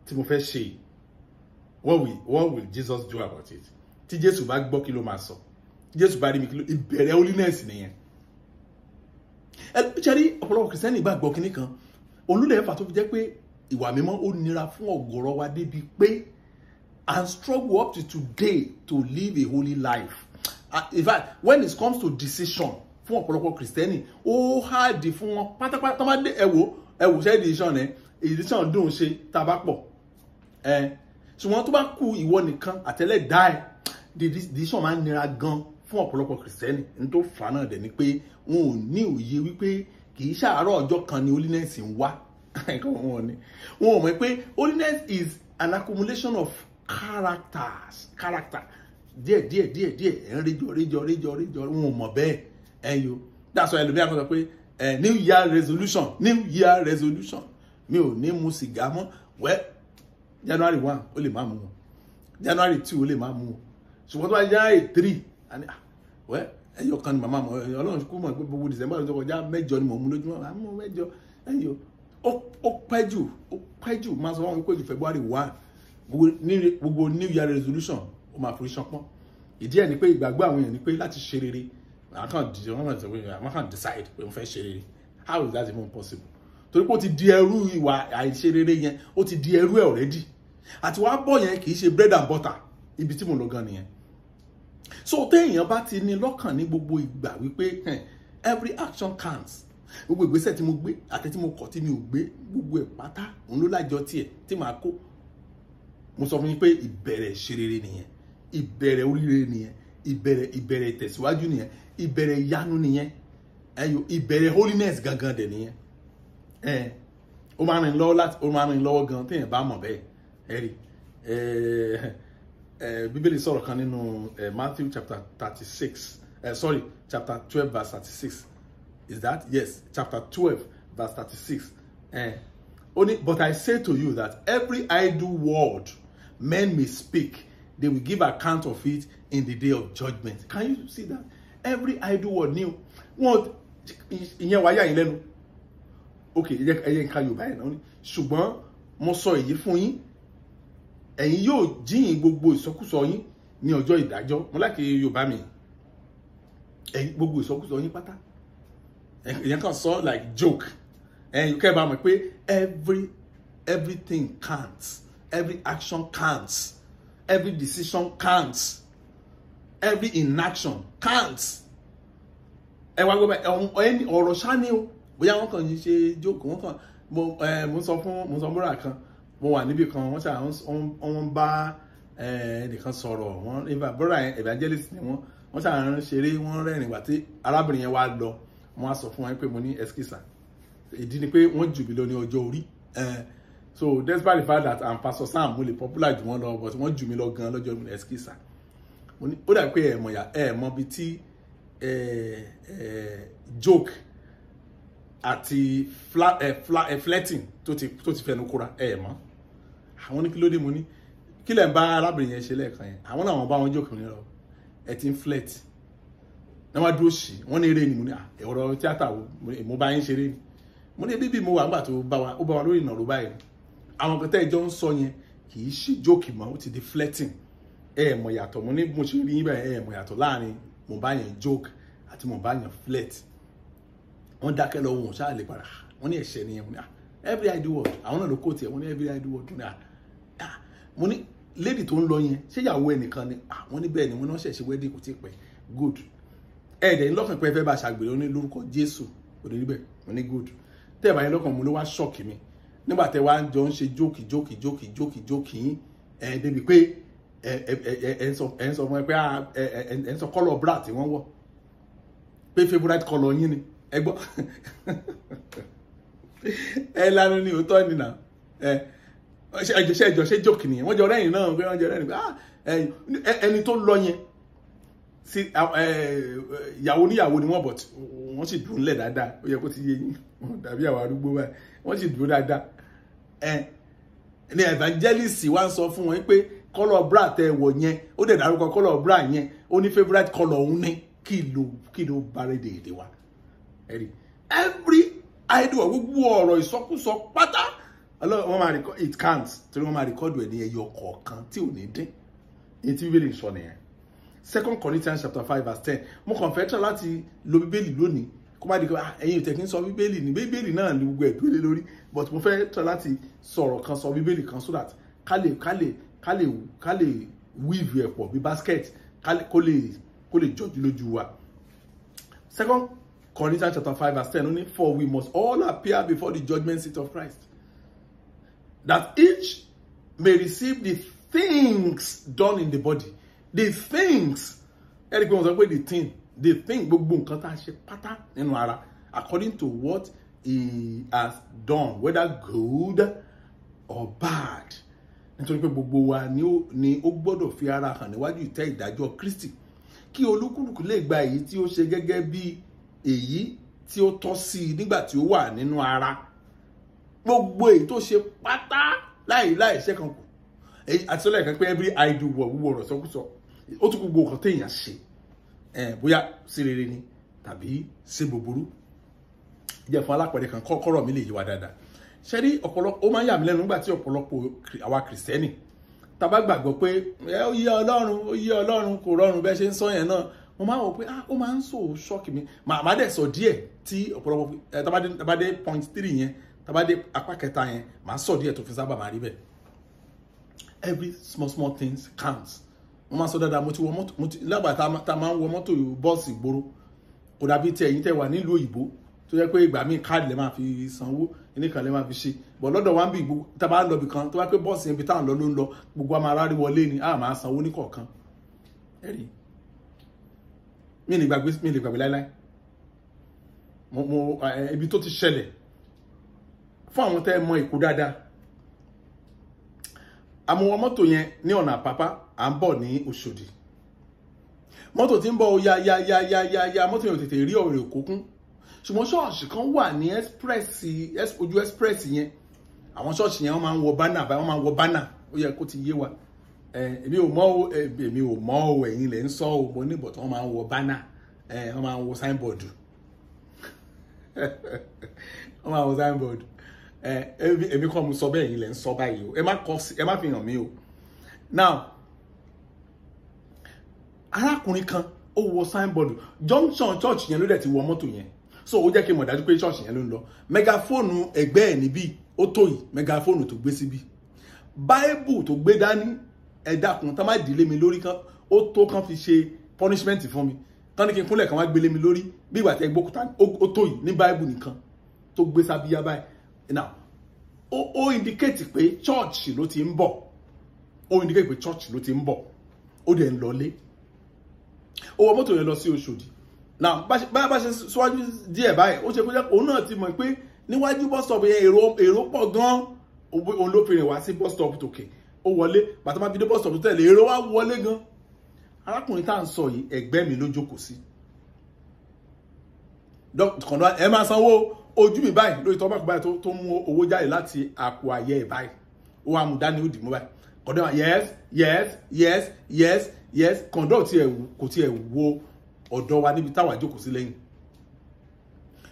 tí mo fẹ́ ṣe, what will Jesus do about it? Tí Jésù bá gbọ́ kí ló máa sọ? Tí Jésù bá rí mi kí ló, ìbẹ̀rẹ̀ holiness nìyẹn. Ṣé rí ọ̀pọ̀lọpọ̀ Kìrìsìtẹ́nì gbàgbọ́ kinní kan, olúlẹ̀ ẹ̀fà tó fi jẹ́ pé ìwà mímọ́ ó nira fún ọ̀gọ̀rọ̀ wa débi pé and struggle up to today to live a holy life. In fact, when it comes to decision fún ọ̀pọ̀lọpọ̀ Kìrìsìtẹ́nì, ó hard fún wọn pátápátá. Má dé ẹ̀wò ṣe decision ẹ̀, decision dùn ṣe tá a bá pọ̀. Ẹ ṣùgbọ́n tó bá kú ìwọ nìkan àtẹlẹ́dá ẹ̀, decision máa ń nira gan fún ọ̀pọ̀lọpọ̀ Kìrìsìtẹ́nì. Ní tó fà náà dẹ̀ ni pé wọn ò ní òye wípé kì í ṣàárọ̀ ọjọ́ kan ni holiness ń wá. Wọn ò mọ̀ pé holiness is an accumulation of characters, character díẹ̀ díẹ̀ díẹ̀ díẹ̀, ẹ̀ ń réjọ réjọ réjọ réjọ. Wọn ò mọ̀ bẹ́ẹ̀. Ẹ̀ yo, that's why ẹlòmíà kan sọ pé new year resolution, new year resolution, mi ò ní mu sìgá mọ́. Well, January 1 ó lè má mu wọn, January 2 ó lè má mu wọn, ṣùgbọ́n tó bá January 3, well, ẹyọ kan ni màmá mọ. Ọlọ́run kú mọ̀ pé gbogbo December ló kọjá, 8 ni mò ń mu lójúmọ́, àmọ́ 8 ẹyọ. Ó pẹ́ jù, ó pẹ́ jù, máa sọ wọn pé jù February 1, gbogbo new year resolution ó máa forí ṣánpọ́n. Ìdí ẹ̀ ni pé ìgbàgbọ́ àwọn èèyàn ni pé láti ṣe rere, àwọn kan decide pé wọ́n fẹ́ ṣe rere. How is that even possible? Torí pé ó ti di ẹrú ìwà àìṣe rere yẹn, ó ti di ẹrú ẹ̀ already. Àti wàá bọ̀ yẹn kì í ṣe bread and butter. Ibi tí mo lọ gan nìyẹn. So téèyàn bá ti ní lọ́kàn ní gbogbo ìgbà wípé every action counts, gbogbo ìgbésẹ̀ tí mo gbé àti tí mo kọ̀ tí mi ò gbé, gbogbo ẹ̀ pátá òun ló lájọ tiẹ̀ tí màá kó. Mo sọ fún yín pé ìbẹ̀rẹ̀ ṣe rere nìyẹn, ìbẹ̀rẹ̀ oríire nìyẹn, ìbẹ̀rẹ̀ ìtẹ̀síwájú nìyẹn, ìbẹ̀rẹ̀ ìyanu nìyẹn, ẹyọ ìbẹ̀rẹ̀ holiness gangan dẹ̀ nìyẹn. Ẹ ó máa rìn lọ́wọ́ láti, ó máa rìn lọ́wọ́ gan téèyàn bá mọ̀ bẹ́ẹ̀. Ẹ rí ẹ ẹ Bíbélì sọ̀rọ̀ kan nínú Matthew chapter 36, sorry, chapter 12 verse 36. Is that? Yes, chapter 12 verse 36. Ó ní, "But I say to you that every idle word men may speak, they will give account of it in the day of judgment." Can you see that? Every idle word ní wọn ìyẹn wáyà yín lẹ́nu. Ok, ẹyẹ nǹkan Yorùbá yẹn náà ni. Ṣùgbọ́n mo sọ èyí fún yín, ẹ̀yin yóò jíyìn gbogbo ìsọkúsọ yín ní ọjọ́ ìdájọ́. Mo láti Yorùbá mi, ẹ̀yin gbogbo ìsọkúsọ yín pátá, ẹ̀yin kan sọ like joke, ẹ̀yin kẹ́ ẹ bá mọ̀ pé everything counts, every action counts, every decision counts, every inaction counts. Ẹ wá gbọ́ báyìí, ọ̀rọ̀ ṣáni o, bóyá wọ́n kàn ń ṣe joke, wọ́n kàn mo sọ fún, mo sọ búra kan, mo wà níbì kan, wọ́n ṣe wọ́n bá ẹnìkan sọ̀rọ̀, wọ́n bọ́dà yẹn, evangelist ni wọ́n, wọ́n ṣe ń ṣeré, wọ́n rẹ́rìn. Ìgbà tí arábìnrin yẹn wá lọ, wọ́n á sọ fún wọn pé mo ní excuse. Ìdí ni pé wọ́n jù mí lọ ní ọjọ́ orí. So despite the fact that I'm Pastor Sam, mo lè popular jù wọ́n lọ, but wọ́n jù mí lọ gan lọ́jọ́ orí. Excuse, mo ní ó dàbí pé ẹ̀ mọ̀ yà, ẹ̀ mọ̀ bí tí joke àti flirting tó ti fẹnu kóra, ẹ̀ mọ̀. Àwọn ní kí ló dé? Mo ní kí lẹ̀ ń bá arábìnrin yẹn ṣe lẹ́ẹ̀kan yẹn? Àwọn náà wọ́n bá wọn jókòó ní lọ, ẹ ti ń flirt náà. Wọ́n dúró sí wọ́n ní eré ni. Mo ní ọ̀rọ̀ tíátà mo bá yín ṣeré ni. Mo ní bíbí mo wà nígbà tó bá wa, ó bá wa lórí ìnàró báyìí. Àwọn kan tẹ́ ẹ jọ ń sọ yẹn kì í ṣe joke mọ́, ó ti di flirting. Ẹ mọ̀ yàtọ̀. Mo ní mo ṣe rí yín báyìí, ẹ mọ̀ yàtọ̀ láàrin mo bá yẹn joke àti mo bá yẹn flirt. Wọ́n dákẹ́ lọ, wọn ò ṣáà lè padà. Wọ́n ní ẹ̀ṣẹ̀ nìyẹn. Mo ní every idle word, àwọn náà ló kó tiẹ̀. Wọ́n ní every idle word. Mo ní lady tó ń lọ yẹn, ṣé ìyàwó ẹnìkan ni? Wọ́n ní bẹ́ẹ̀ ni, wọ́n náà ṣẹ̀ṣẹ̀ wedding kò tí ì pẹ́. Good. Ẹ̀ẹ́dẹ̀ ńlọ́kàn pé ẹ fẹ́ bá ṣàgbèrè? Ó ní lórúkọ Jésù, kò ní rí bẹ́ẹ̀. Mo ní good. Tẹ́ ẹ̀ bá yẹn lọ́kàn, mo ló wá shock mi nígbà tẹ́ wá jọ ń ṣe joke joke joke joke joke yín ẹ̀ débi pé ẹ ń sọ fún ẹ pé ẹ ń sọ colour bra tí wọ́n wọ̀ pé favourite colour yín ni. Ẹ gbọ́, ẹ lanu ni, òótọ́ ni nà. Ẹ ẹjọ ṣe ẹjọ ṣe joke nìyẹn. Wọ́n jọ rẹ́yìn náà pé wọ́n jọ rẹ́yìn pé ẹni tó lọ yẹn sí ìyàwó níyàwó ni wọ́n, but wọ́n sì dùn lẹ̀ dáadáa. Ó yẹ kó ti yé yín dàbí àwọn arúgbó báyìí, wọ́n sì dúró dáadáa. Ẹ ní evangelist wa ń sọ fún wọn pé colour bra tẹ wọ̀ yẹn, ó dẹ̀ dárúkọ colour bra yẹn, ó ní favourite colour òun ní. Kí ló bá rẹ̀ dèédé wa? Ẹ̀rí every idle, gbogbo ọ̀rọ̀ ìsọkúsọ pátá, wọ́n máa record. It counts torí wọ́n máa record ẹ̀ ní ẹyọ kọ̀ọ̀kan tí ò ní dín ní. Tí Bíbélì sọ nìyẹn, 2 Corinthians chapter 5 verse 10. Mo kàn fẹ́ tọ́ láti lo Bíbélì lónìí, kó má di pé ẹ̀yin ò tẹ̀ kí n sọ Bíbélì ní. Bíbélì náà ní gbogbo ẹ̀ dúró lé lórí, but mo fẹ́ tọ́ láti sọ̀rọ̀ kan, sọ Bíbélì kan, so that ká lè weave ẹ̀ pọ̀ bí basket, kó lè jọjú lójú wa. 2 Corinthians chapter 5 verse 10 only: "For we must all appear before the judgment seat of Christ, that each may receive the things done in the body. The things, ẹ rí i pé wọ́n sọ pé the thing, gbogbo nǹkan tá a ṣe pátá nínú ara, according to what he has done, whether good or bad. Nítorí pé gbogbo wa ni ó gbọ́dọ̀ fi ara hàn níwájú ìtẹ́ ìdájọ́ Kristi, kí olúkúlùkù lè gba èyí tí ó ṣe gẹ́gẹ́ bí èyí tí ó tọ́ sí i nígbà tí ó wà nínú ara. Gbogbo èyí tó ṣe pátá láì ṣe kan kù. Àti sọ́lá ẹ̀kan pé every idle word, wúwo ọ̀rọ̀ sọkúsọ, ó tún gbogbo nǹkan téèyàn ṣe, bóyá sí rere ni tàbí sí búburú. Jẹ́ fún alápẹ̀rẹ̀ kan kọ́kọ́rọ̀ mi lè yí wa dáadáa. Ṣé rí ọ̀pọ̀lọpọ̀, ó máa ń yà mí lẹ́nu nígbà tí ọ̀pọ̀lọpọ̀ àwa Kìrìsìtẹ́nì tá bá gbàgbọ́ pé ó yé Ọlọ́run, ó yé Ọlọ́run, kò rọrùn bẹ́ẹ̀ ṣe ń sọ yẹn náà. Mo máa ń wò pé ó máa ń sọ ṣọ́ọ̀kì mi. Màá dẹ̀ sọ díẹ̀ tí ọ̀pọ̀lọpọ̀ tá bá dé 0.3 yẹn, tá bá dé apá kẹta yẹn, màá sọ díẹ̀ tó fi sábà máa rí bẹ́ẹ̀. Every small small things counts. Mo máa sọ dáadáa, mo ti wọ mọ́tò, mo ti lágbà tá a máa ń wọ mọ́tò bọ́ọ̀sì ìgboro, kò dàbí ti ẹ̀yin tẹ́ wà nílùú òyìnbó tó jẹ́ pé ìgbà míì káàdì lè máa fi sanwó, ẹnìkan lè máa fi ṣe. Bọ̀ lọ́dọ̀ wa ń bí gbogbo tá a bá ń lọ ibì kan tó bá pé bọ́ọ̀sì ibi táwọn lọ ló ń lọ, gbogbo a máa rárí wọlé ni, a máa sanwó ní kọ̀ọ̀kan. Ẹ̀rí mi lè gbàgbé, mi lè gbàgbé láíláí. Mo ibi tó ti ṣẹlẹ̀ fún àwọn tẹ́ mọ Èkó dáadáa. Àmọ́ mọ́tò yẹn ní ọ̀nà Àpápá, à ń bọ̀ ní Òṣòdì. Mọ́tò tí ń bọ̀ ya ya ya ya ya ya, mọ́tò yẹn ò tètè rí ọ̀rẹ́ Èkó kún. Ṣùgbọ́n ṣọ́ọ̀ṣì kan wà ní express, ojú express yẹn. Àwọn ṣọ́ọ̀ṣì yẹn wọ́n máa ń wọ bánà báyìí, wọ́n máa ń wọ bánà, ó yẹ kó ti yé wa. Èmi ò mọ̀ o, èmi ò mọ̀ o, ẹ̀yin lẹ̀ ń sọ o, mo ní bọ̀tọ̀ wọ́n máa ń wọ bánà, wọ́n máa ń wọ signboard. Wọ́n máa ń wọ signboard. Èmi kọ́ mo sọ bẹ́ẹ̀, ẹ̀yin lẹ̀ ń sọ báyìí o. Ẹ má kọ sí, ẹ má fi hàn mí o. Now, arákùnrin kan ó wọ signboard, junction church yẹn ló dẹ̀ ti wọ mọ́tò yẹn. So ó jẹ́ kí n mọ̀ dájú pé church yẹn ló ń lọ. Megaphone ẹgbẹ́ ẹ̀ níbí ó tó yìí, megaphone tó gbé síbí. Bible tó gbé dání, ẹ dákun, tá má dìlé mi lórí kan, ó tó kan fi ṣe punishment fún mi. Tán ní kí n kúnlẹ̀ kan wá gbélé mi lórí, bí ìgbà tí ẹ gbókúta, ó tó yìí ní Bible nìkan tó gbé sábíyá báyìí. Now, ó indicate pé church ló ti ń bọ̀. Ó indicate pé church ló ti ń bọ̀. Ó dẹ̀ ń lọlé. Ó wọ mọ́tò yẹn lọ sí Òṣòdì. Now, bá ṣe síwájú díẹ̀ báyìí, ó ṣe kó jẹ́ òun náà ti mọ̀ pé níwájú bus stop yẹn èrò pọ̀ gan-an. Òun ló fi rìn wá sí bus stop tòkè. Ó wọlé, bàtà máa fi dé bus stop tó tẹ̀lé, èrò wá wọlé gan. Arákùnrin tá à ń sọ yìí, ẹ̀gbẹ́ mi ló jókòó sí. Kọ̀ǹdọ́ ẹ máa sanwó ojú mi báyìí lórí tọ́ báyìí tó mú owó jáde láti àpò àyẹ́ ẹ̀ báyìí. Ó wá mú dání ó dì mú báyìí. Kọ̀ǹdọ́ yes yes yes yes yes. Kọ̀ǹdọ́ kò tiẹ̀ wo ọ̀dọ̀ wa níbi táwa jókòó sí lẹ́yìn.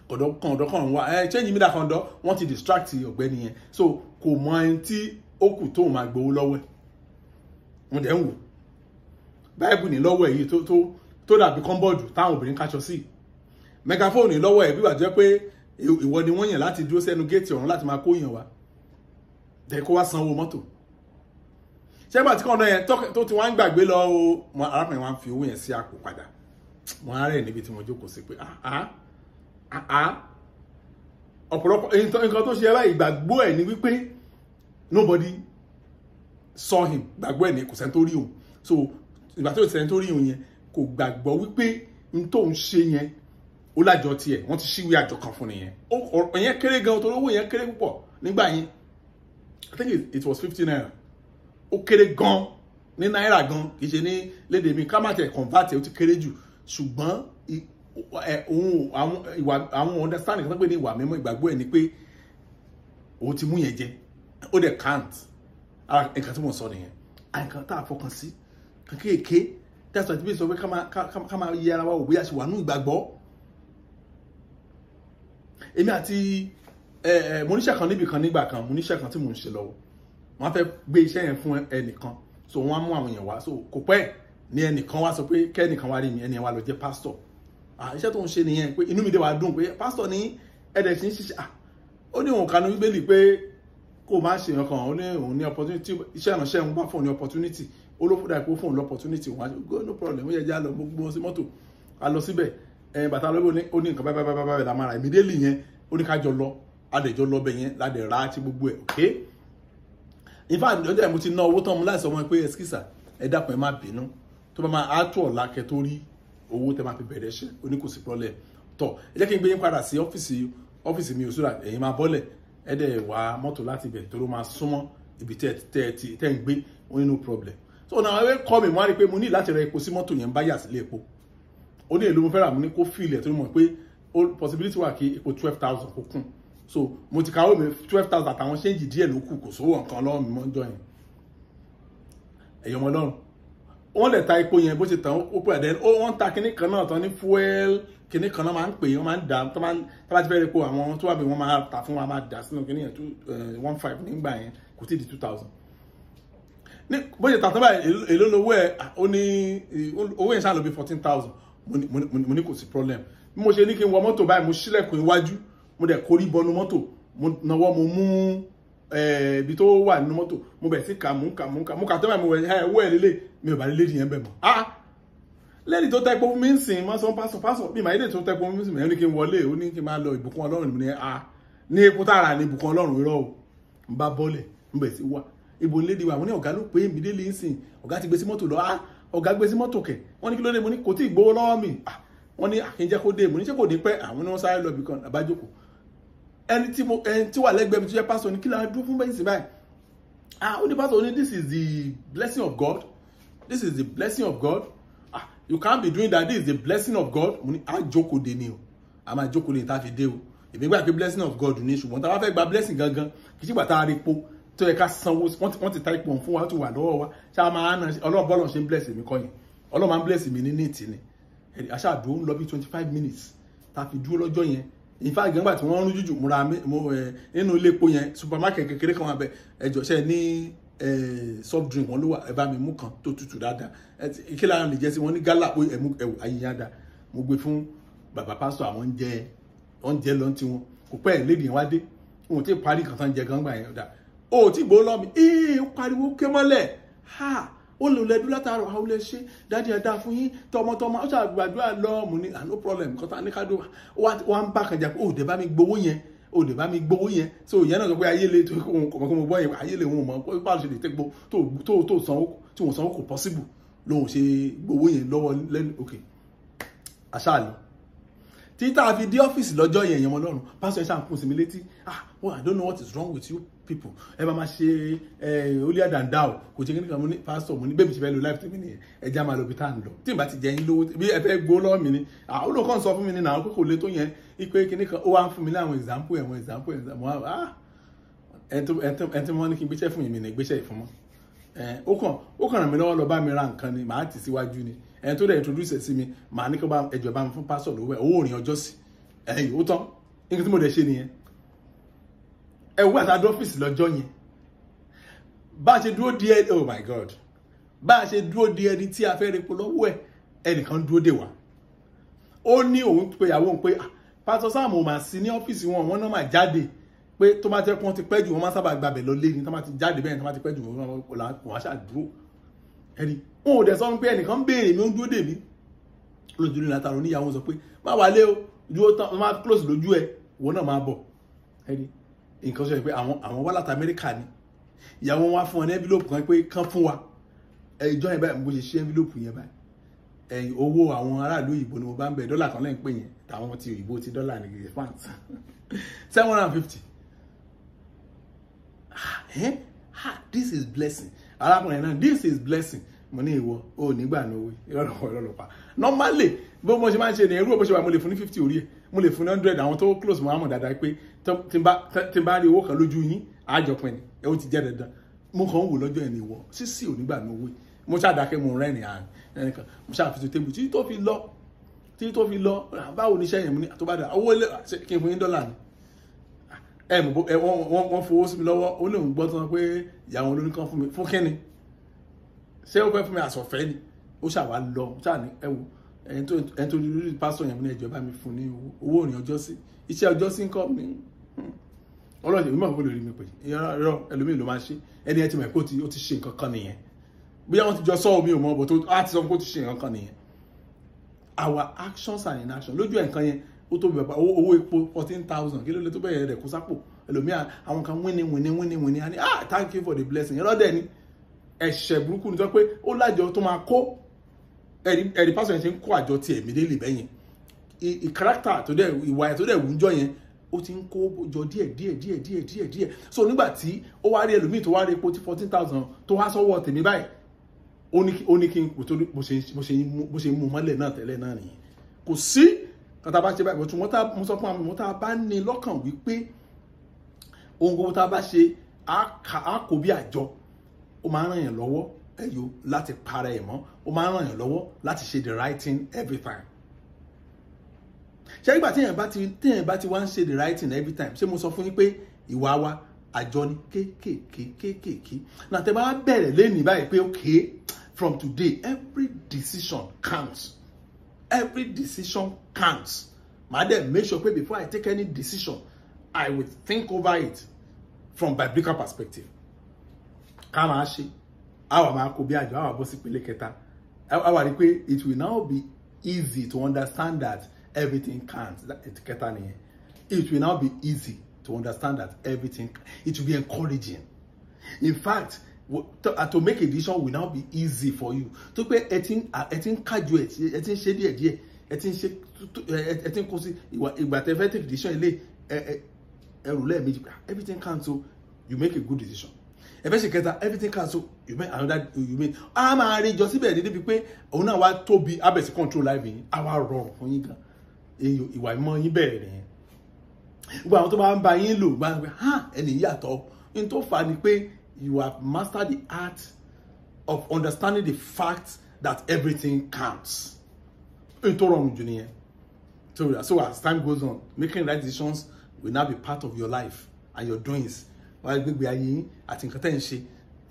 Kọ̀ǹdọ́ kan wá ẹ change mi dà kọ̀ǹdọ́, wọ́n ti distract ọ̀gbẹ́ni yẹn. So kò mọ ẹni tí ó kù tóun máa gbowó lọ́wọ́ ẹ̀. Mo dẹ̀ ń wò Báíbù ní lọ́wọ́ ẹ̀ yìí tó dàbí kọ́ńbọ̀dù táwọn obìnrin káṣọ sí. Megaphone ní lọ́wọ́ ẹ̀ bí wà jẹ́ pé ìwọ ni wọ́n yàn láti dúró sẹ́nu géètì ọ̀run láti máa kó yàn wá. Dẹ̀ kó wá sanwó mọ́tò. Ṣé ìgbà tí kọ̀ǹdọ́ yẹn tó ti wá ń gbàgbé lọ o, arákùnrin wa ń fi owó yẹn sí àpò padà. Mo á rẹ̀ níbi tí mo jókòó sí pé ọ̀pọ̀lọpọ̀ nǹkan tó ṣe ẹ báyìí, ìgbàgbọ́ ẹ̀ ni wípé nobody saw him. Gbàgbọ́ ẹ̀ ní kò sẹ́ni tó rí òun. So ìgbà tó sẹ́ni tó rí òun yẹn, kò gbàgbọ́ wípé n tó ń ṣe yẹn ó lájọ tiẹ̀, wọ́n ti ṣíwé àjọ kan fún nìyẹn. Ìyẹn kéré gan, torí owó yẹn kéré púpọ̀ nígbà yẹn. I think it was 50 naira. Ó kéré gan ní náírà gan, kì í ṣe ní lédè mi ká má tẹ̀ convert ẹ̀, ó ti kéré jù. Ṣùgbọ́n àwọn understanding kan tó pé ní ìwà mímọ́, ìgbàgbọ́ ẹ̀ ni pé òun ti mú yẹn jẹ, ó dẹ̀ count. Ara nǹkan tí mo sọ nìyẹn. Nǹkan tá a fọkàn sí kéékèèké, that's why tí sọ pé ká máa yẹ ara wa wò bóyá ṣe wà nínú ìgbàgbọ́. Èmi àti mo níṣẹ́ kan níbì kan nígbà kan, mo níṣẹ́ kan tí mò ń ṣe lọ́wọ́. Wọ́n fẹ́ gbé iṣẹ́ yẹn fún ẹnìkan, so wọ́n á mú àwọn èèyàn wá. So kò pẹ́ ní ẹnìkan wá sọ pé kẹ́nìkan wá rí mi, ẹni yẹn wá lọ jẹ́ pásítọ̀. Iṣẹ́ tó ń ṣe nìyẹn, pé inú mi dé wá dùn pé pásítọ̀ ní ẹ̀dẹ̀ tí ń ṣiṣẹ́. Ó ní òun kanu Bíbélì pé kó má ṣe nǹkan, ó ní òun ní opportunity, iṣẹ́ ìránṣẹ́ òun bá fún òun ní opportunity, ó ló fúnra pé ó fún òun ní opportunity, òun á go no problem, ó yẹ já lọ gbogbo sí mọ́tò, a lọ síbẹ̀. Bàtà lọ́wọ́ ó ní nǹkan báyìí báyìí báyìí la máa rà immediately yẹn, ó ní ká jọ lọ, a dẹ̀ jọ lọ bẹ̀ yẹn, la dẹ̀ ra àti gbogbo ẹ̀, okay. In fact, ọjọ́ yẹn mo ti ná owó tán, mo láì sọ wọn pé ẹskísà, ẹ dákun, ẹ má bínú, tó bá máa tó ọ̀la kẹ tó rí owó tẹ máa fi bẹ̀rẹ̀ iṣẹ́. Ó ní kò sí problem. Tọ̀, ẹ jẹ́ kí n gbé yín padà sí ọ́fíìsì mi òṣùrà, ẹ̀yin máa bọ́lẹ̀, ẹ dẹ̀ wá mọ́tò láti ibẹ̀ tó ló máa súnmọ́ ibi tẹ́ tẹ́ ń gbé. Ó ní no problem. So now ẹ kọ́ mi, mo á rí i pé mo ní láti ra epo sí mọ́tò yẹn, bá yà sílé epo. Ó ní èlò mo fẹ́ rà. Mo ní kó fill ẹ̀, tó mọ̀ pé possibility wà kí epo 12,000 kó kún. So mo ti kàwé mi, 12,000 àtàwọn change díẹ̀ ló kù, kò sówó nǹkan lọ́wọ́ mi mọ́ jọ yẹn. Ẹ̀yọ́ ọmọ Ọlọ́run, wọ́n lè ta epo yẹn bó ṣe tàn ó pé àdé ó wọ́n ta kinní kan náà tán ní fuel kinní kan náà máa ń pè é, wọ́n máa ń dà tó bá ti fẹ́ epo, àwọn tó wà bí wọ́n máa tà fún wa, máa dà sínú kinní yẹn, 2 1,5 nígbà yẹn, kò tí ì di 2,000. Ní bó ṣe tà tán báyìí, èló lówó ẹ̀? Ó ní owó yẹn ṣáà lọ bí 14,000. Mo ní kò sí problem. Bí mo ṣe ní kí n wọ mọ́tò báyìí, mo ṣílẹ̀kùn iwájú, mo dẹ̀ korí bọnú mọ́tò, mo nawọ́, mo mú ibi tó wà nínú mọ́tò, mo bẹ̀ sí kà, mú kà, mú kà, mú kà tó báyìí, mo wẹ̀ ẹ owó ẹ̀ lélẹ̀, mi ò bá rí lady yẹn bẹ̀ mọ́. Ah, lady tó tẹ́pọ̀ fún mi ń sìn máa sọ pásọ̀ pásọ̀ bí màá yé tó tẹ́pọ̀ fún mi ń sìn, ó ní kí n wọlé, ó ní kí n máa lọ, ìbùkún Ọlọ́run mi ní. Ah, ní epo tààrà ní ìbùkún Ọlọ́run? Irọ́ o. N bá bọ́lẹ̀, n bẹ̀ sí wá ibo lady wa. Mo ní ọ̀gá ló pé mi délé ń sìn, ọ̀gá ti gbé sí mọ́tò lọ. Ah, ọ̀gá gbé sí mọ́tò kẹ̀? Wọ́n ní kí ló dé? Mo ní kò tí ì gbowó lọ́wọ́ mi. Ah, wọ́n ní àkínjẹ́ kó dé. Mo ní ṣé kò ní pẹ́? Àwọn ní wọ́n sáré lọ ibì kan àbájókòó. Ẹni tí wà lẹ́gbẹ̀ẹ́ mi tó jẹ́ pásítọ̀ ní kí la dúró fún bẹ́ẹ̀ sí báyìí? Ah, ó ní pásítọ̀, ó ní this is the blessing of God, this is the blessing of God. Ah, you can't be doing that, this is the blessing of God. Mo ní á jókòó de ni o, a máa jókòó de ní tá a fi dé o. Èmi gbà pé blessing of God ni, ṣùgbọ́n tá a bá fẹ́ gba blessing gangan, kì í ṣe gbà tá a rí epo tó yẹ ká sanwó. Wọ́n ti ta ipò fún wa, ó ti wà lọ́wọ́ wa, ṣá máa ná Ọlọ́run. Bọ́lọ̀ ṣe ń bless mi kọ́ yẹn, Ọlọ́run máa ń bless mi ní neat ni. Aṣáàdúró ń lọ bí 25 minutes tá a fi dúró lọ́jọ́ yẹn. In fact, gbọ́ngbà tí wọ́n ń rújújù múra mo ẹ nínú ilé epo yẹn, supermarket kékeré kan wà bẹ, ẹjọ ṣe ní soft drink wọn ló wà, ẹ bá mi mú kan tó tutù dáadáa. Kí lára lè jẹ́ sí wọn ní gálà pé ẹ̀mú ẹ̀wù ayíyáda. Mo gbé fún bàbá pásítọ̀, àwọn ń jẹ oúnjẹ lọ tí wọn kò pẹ́. Lédi yẹn wá dé, òun tí parí kan tán jẹ gangba yẹn dà ó tí gbó lọ mi ee, ó pariwo ké mọ́lẹ̀ ha, ó lè lẹ́dú látàrọ̀ àwọn olè ṣe dájú ẹ̀dá fún yín tọmọtọmọ. Ó ṣàgbàdúrà lọ. Mo ní no problem, nǹkan tá ní ká dó wá ń bá kan jà pé ó dẹ̀ bá mi gbowó yẹn, ó dẹ̀ bá mi gbowó yẹn. So ìyẹn náà sọ pé ayé le tó kò mọ̀ kó mo gbọ́ yẹn, ayé le, wọn mọ̀ pé báwo ṣe lè tẹ́gbó tó sanwó tí wọ́n sanwó, kò possible lòun ṣe gbowó yẹn lọ́wọ́ lẹ́nu. Ok, àṣà lọ tí tá a fi dé ọ́fíìsì lọ́jọ́ yẹn, yẹn wọn lọ́rùn pásítọ̀ ẹ̀ ṣáà ń kún sí mi létí. Ah, well, I don't know what is wrong with you people, ẹ bá máa ṣe ẹ holier than thou, kò ṣe kíní kan. Mo ní pásítọ̀, mo ní bẹ́ẹ̀ mi ṣe fẹ́ lo life tèmi nìyẹn, ẹ já máa lọ bí tá à ń lọ. Tí n bá ti jẹ yín lówó, bí ẹ fẹ́ gbó lọ́wọ́ mi ni. Àwọn olùkọ́ sọ fún mi ní nàá pé kò lè tó yẹn, ipe kíní kan, ó wá ń fún mi ní àwọn example, ẹ̀wọ̀n example example. Ah, ẹni tí wọ́n ní kí n gbéṣẹ́ fún mi ní gbéṣẹ́ ìfúnmọ́, ó kàn ràn mí lọ́wọ́ lọ bá mi ra nǹkan ni, màá tì síwájú ni. Ẹni tó dẹ̀ introduce ẹ̀ sí mi, màá ní kí ẹjọ́ bá mi fún pásítọ̀ lówó ẹ̀, owó òrìn ọjọ́ sí ẹ̀yìn, ó tán. Nǹkan tí mo dẹ̀ ṣe nìyẹn. Ẹ wú àtàdé ọ́fíìsì lọ́jọ́ yẹn, bá a ṣe dúró díẹ̀, oh my God, bá a ṣe dúró díẹ̀, ẹni tí a fẹ́ repo lọ́wọ́ ẹ̀, ẹnìkan dúró dè wá. Ó ní òun pe ìyàwó òun pé pásítọ̀ Sáàmù mà sí ní ọ́fíìsì wọn, wọn náà mà jáde, pé tó bá jẹ́ pé wọ́n ti pẹ́ jù, wọ́n máa sábà gbàbẹ̀ lọ lé ní tó bá ti jáde bẹ́ẹ̀, tó bá ti pẹ́ jù, wọ́n á ṣàdúró. Ẹni wọn ò dẹ̀ sọ pé ẹnìkan béèrè mi, ó ń dúró dè mí lójú ní látara. Oníyàwó sọ pé má wà lé o, dúró tán, má close lójú ẹ, ìwọ náà máa bọ̀. Ẹni nǹkan sọ pé àwọn wá láti Amẹ́ríkà ni, ìyàwó wọn wá fún wọn ní envelope kan pé kán fún wa ìjọ yẹn báyìí. Mo ṣe ṣe envelope yẹn báyìí, ẹ̀yìn owó àwọn aráàlú òyìnbó ni mo bá ń bẹ̀, dọ́là kan lẹ́yìn pé yẹn tàwọn ti òyìnbó ti dọ́là ní kìí pounds, 750. Ah, this is blessing. Arákùnrin náà, this is blessing. Mo ní ìwọ o nígbà ní owó ìrọ̀lọ́pọ̀ ìrọ̀lọ́pàá. Normally, bó mo ṣe máa ń ṣe ní irú bó ṣe wà, mo lè fún ní 50 orí ẹ̀, mo lè fún ní 100. Àwọn tó close mo á mọ̀ dáadáa pé tí n bá rí owó kan lójú yín, àjọpin ni ẹ, ó ti jẹ́ dandan. Mo kàn ń wò lọ́jọ́ ẹ̀ ní ìwọ sísì ò nígbà ní owó. Mo ṣàdákẹ́, mo rẹ́rìn àárín ẹnìkan, mo ṣàfihàn tébù títí tó fi lọ, títí tó fi lọ. Báwo ni iṣẹ́ yẹn? Mo ní tó bá dà owó ilé, kí n fún yín dọ́là ni ẹ mọ̀ ẹ. Wọ́n fowó sí mi lọ́wọ́. Ó lóun gbọ́ tán pé ìyàwó olóníkan fún mi fún kínni, ṣé ó fẹ́ fún mi àsọ̀fẹ́ ni? Ó ṣàwá lọ ṣáà ní ẹ wo ẹni tó rí pásítọ̀ yẹn, ní ẹjọ́ bá mi fún ní owó òrìn ọjọ́ sí, iṣẹ́ ọjọ́ sí ń kọ́ mi. Ọlọ́ọ̀dẹ̀ mímọ̀ kó lè rí mi pé irọ́, ẹlòmíì ló máa ṣe. Ẹni ẹ ti mọ̀ pé ó ti ṣe nǹkan kan nìyẹn, bóyá wọ́n ti jọ sọ omi ò mọ̀ bọ̀ tó á ti sọ pé ó ti ṣe nǹkan kan nìyẹn. Our actions and inaction lójú ẹ̀, nǹkan yẹn ó tó bàbá owó epo 14,000, kí ló lè tó bẹ̀rẹ̀ rẹ̀ kó sápò. Ẹlòmíà àwọn kan wíní wíní wíní wíní, á ní, "Ah, thank you for the blessing." Ẹlọ́dẹ̀ ni ẹ̀ṣẹ̀ burúkú ni, tó pé ó lájọ tó máa kó. Ẹ̀rí pásọ̀ yẹn ṣe ń kó àjọ tiẹ̀ immediately bẹ́yẹn. Ìkárátà tó dẹ̀, ìwà ẹ̀ tó dẹ̀ wùjọ yẹn, ó ti ń kó jọ díẹ̀ díẹ̀ díẹ̀ díẹ̀ díẹ̀ díẹ̀. So nígbà tí ó wá rí ẹlòmíì tó wá rí epo tí 14,000 tó wá sọ́wọ́ tèmi báyìí, ó ní kí n kò tó bó ṣe mú mọ́lẹ̀ náà tẹ́lẹ̀ náà nìyẹn. Kò sí kàtà bá ṣe báyìí, bó tún mo sọ fún àwọn ọmọ tá a bá ní lọ́kàn wípé ohun gbogbo tá a bá ṣe, á kó bí àjọ, ó máa ń ràn yàn lọ́wọ́ ẹ̀yọ láti para ẹ̀ mọ́, ó máa ń ràn yàn lọ́wọ́ láti ṣe the right thing every time. Ṣé ìgbà téèyàn bá ti wá ń ṣe the right thing every time, ṣé mo sọ fún yín pé ìwà wa, àjọ ni kéékèèké kéékèèké náà? Tẹ́ bá bẹ̀rẹ̀ lẹ́nìí báyìí pé, okay, from today every decision counts, every decision counts, màá dẹ̀ make sure pé before I take any decision, I will think over it from biblical perspective. Ká máa ṣe, àwa máa kó bí àjọ, àwa bọ́ sí ìpele kẹta, àwa rí pé it will now be easy to understand that everything counts. Kẹta nìyẹn. It will now be easy to understand that everything, it will be encouraging. In fact, to make a decision will now be easy for you, tó pé ẹ ti ń kájú, ẹ ti ń ṣe díẹ̀ díẹ̀, ẹ ti ń ṣe, ẹ ti ń kó sí ìgbà tẹ́ fẹ́ take decision ilé ẹ ẹrù lẹ́ẹ̀mejì, everything counts, so you make a good decision. Ẹ fẹ́ ṣe kẹta, everything counts, so you make another, you make. A máa rí jọ síbẹ̀ débi pé òun náà wá tóbi abẹ̀sí control life yín, á wá rọrùn fún yín gan. Ìwà ìmọ̀ yín bẹ̀rẹ̀ nìyẹn. Gbogbo àwọn tó bá ń bá yín lò gbá pé ha, ẹni yàtọ̀. Ní tó fà ni pé you have mastered the art of understanding the fact that everything counts. Ní tó rọrùn jù nìyẹn. So as time goes on, making right decisions will now be part of your life and your doings. Wàá gbégbé ayé yín àti nǹkan tẹ́ ń ṣe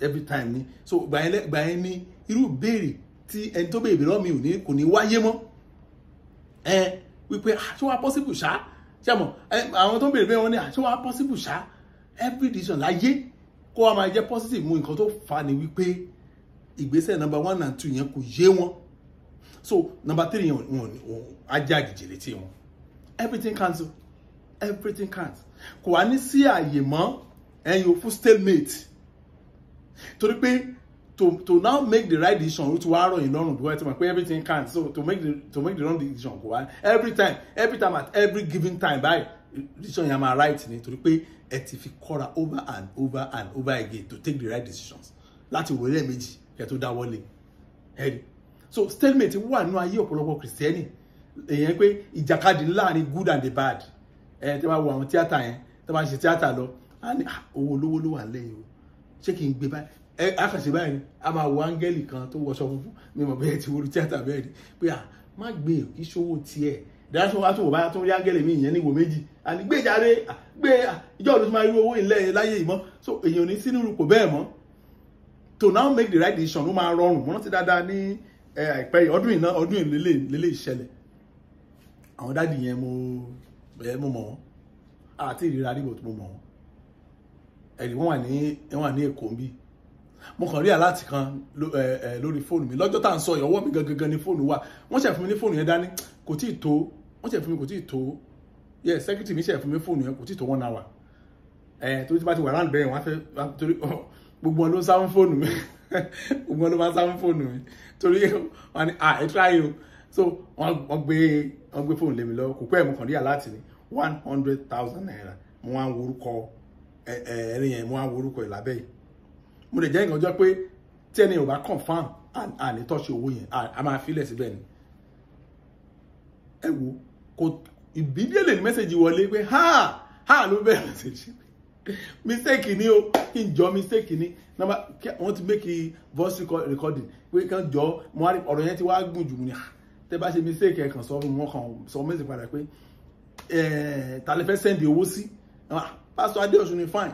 every time ni. So gbà yẹn ní irú ìbéèrè tí ẹni tó béèrè lọ́wọ́ mi ò ní kò ní wáyé mọ́ ẹ wípé, "Ṣé wàá possible ṣá?" Ṣé mọ̀ àwọn tó ń béèrè bẹ́ẹ̀, wọ́n ní, "Ṣé wàá possible ṣá, every decision láyé kó wá máa jẹ́ positive?" Mú nǹkan tó fà ní wípé ìgbésẹ̀ number one and two yẹn kò yé wọn. So number three yẹn, wọn á jẹ́ àjèjì létí wọn. Everything counts, everything counts. Kò wá ní sí àyè mọ́ ẹ̀yin ò fún stalemate, torí pé to now make the right decision, ó ti wá rọ̀ yín lọ́rùn bí wọ́n ti mọ̀ pé everything counts. So to make the wrong decision, kò wá every time, every time, at every given time báyìí, decision yẹn máa right ni, torí pé ẹ ti fi kọ́ra over and over and over again to take the right decisions, láti wò lẹ́ẹ̀mejì kẹ́ tó dáwọ́lé ẹ̀rí. So stalemate wà nínú ayé ọ̀pọ̀lọpọ̀ Kìrìsìtẹ́nì, èèyàn pé ìjàkadì láàrin good and the bad. Ẹ tẹ́ bá wo àwọn tíátà yẹn, tẹ́ bá ń ṣe tíátà lọ, á ní, "Owó olówó ló wà lẹ́yìn o, ṣé kí n gbé báyìí?" Ẹ á kàn ṣe báyìí, a máa wo áńgẹ́lì kan tó wọṣọ funfun. Mi mọ̀ bẹ́ẹ̀ ti wo tíátà bẹ́ẹ̀ ni pé, à má gbé, kí ṣòwò tiẹ̀ dáṣọ wá tó wò báyà tó rí áńgẹ́lì mi ìyẹn ní ìwò méjì, àní gbé jáde, gbé ìjọ ló ti máa rí owó ilẹ̀ láyé yìí mọ́. So èèyàn ò ní sínú ipò bẹ́ẹ̀ mọ́. To now make the right decision, ó máa rọrùn. Mo rántí dáadáa ní àìpẹ́ yìí, ọdún yìí, ọdún yìí lélẹ̀ ìṣẹ̀lẹ̀. Àwọn daddy yẹn, mo mọ̀ wọ́n àti ìríra rí, bò mo mọ̀ wọ́n. Ẹ̀rí wọ́n wà ní Èkó ń bí. Mo kàn rí alert kan lórí fóònù mi lọ́jọ́ tá à ń sọ yìí. Ọwọ́ mi gangan ni fóònù wà. Wọ́n ṣe fún mi ní fóònù yẹn dání, kò tí ì tó. Wọ́n ṣe fún mi, kò tí ì tó. Yẹ secretary mi ṣe fún mi fóònù yẹn, kò tí ì tó one hour. Torí tí bá ti wà láǹdì bẹ́ẹ̀, wọ́n á fẹ́, torí gbogbo wọn ló ń sá fún fóònù mi, gbogbo wọn ló máa ń sá fún fóònù mi, torí wọ́n ní, "Ah, ẹ try o." So wọ́n gbé fóònù lé mi lọ. Kò pẹ́, mo kàn rí alert ní ₦100,000. Mo wá ń wo orúkọ ẹ ẹ ẹni yẹn, mo wá ń wo orúkọ ẹ̀ lábẹ́ yìí. Mo lè jẹ́ nǹkan jọ pé tí ẹni ò bá confirm, à ní tọ́ṣe owó yẹn, a máa filẹ̀ síbẹ̀ ni. Ẹ wo, kò immediately ní message wọlé pé ha ha ló bẹ̀rẹ̀ message, mistake ni o, kí n jọ, mistake ni number wọ́n ti make voice recording pé kí n jọ. Mo wá rí ọ̀rọ̀ yẹn ti wá gùn jù. Mí ni tẹ́ bá ṣe mistake, ẹ kàn sọ fún mi. Wọ́n kàn sọ message padà pé, ta lè fẹ́ send owó sí? Pastor Adéọ̀sùn ni. Fine,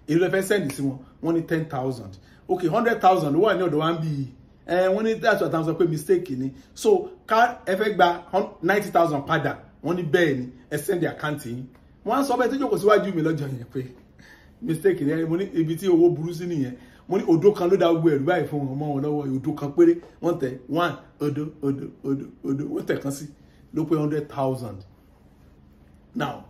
èyí ló fẹ́ send sí wọn? Wọ́n ní 10,000. Ok, 100,000 ló wà ní ọ̀dọ̀ wa ń bí i. Wọ́n ní that's what I'm sọ pé mistake ni. So ká ẹ fẹ́ gba 90,000 padà? Wọ́n ní bẹ́ẹ̀ ni, ẹ send the account yín. Wọ́n á sọ bẹ́ẹ̀ tó jókòó síwájú mi lọ́jọ́ yẹn pé mistake ni. Mo ní ibi tí owó burú sí nìyẹn. Mo ní òdo kan ló dá gbogbo ẹ̀rú báyìí fún wọn mọ́ wọn lọ́wọ́. Òdo kan péré wọ́n tẹ̀, one òdo òdo òdo òdo, wọ́n tẹ̀ kan sí ló pé 100,000. Now,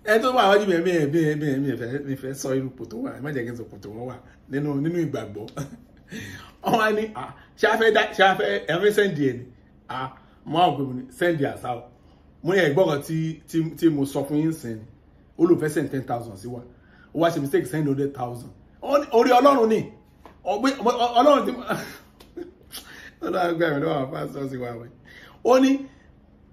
Ẹ tó wà wájú mi, ẹ̀mí ẹ̀mí ẹ̀mí ẹ̀mí ẹ̀fẹ́ mi fẹ́ sọ irú ipò tó wà. Ẹ má jẹ́ kí n sọ ipò tó wọ́n wà nínú ìgbàgbọ́. Wọ́n wá ní, ṣé a fẹ́ dá, ṣé a fẹ́ ẹ fẹ́ send ẹ̀ ni? Mo á gbé, mo ní send àṣà o. Mo ní ẹ̀gbọ́n kan tí mo sọ fún yín sìn ni ó lò fẹ́ send 10,000 sí wa, ó wá ṣe mistake send 100,000. Orí Ọlọ́run ni Ọlọ́run tí Ọlọ́run gbà mí lọ́wọ́ àwọn pásítọ̀ sí wa wẹ̀. Ó ní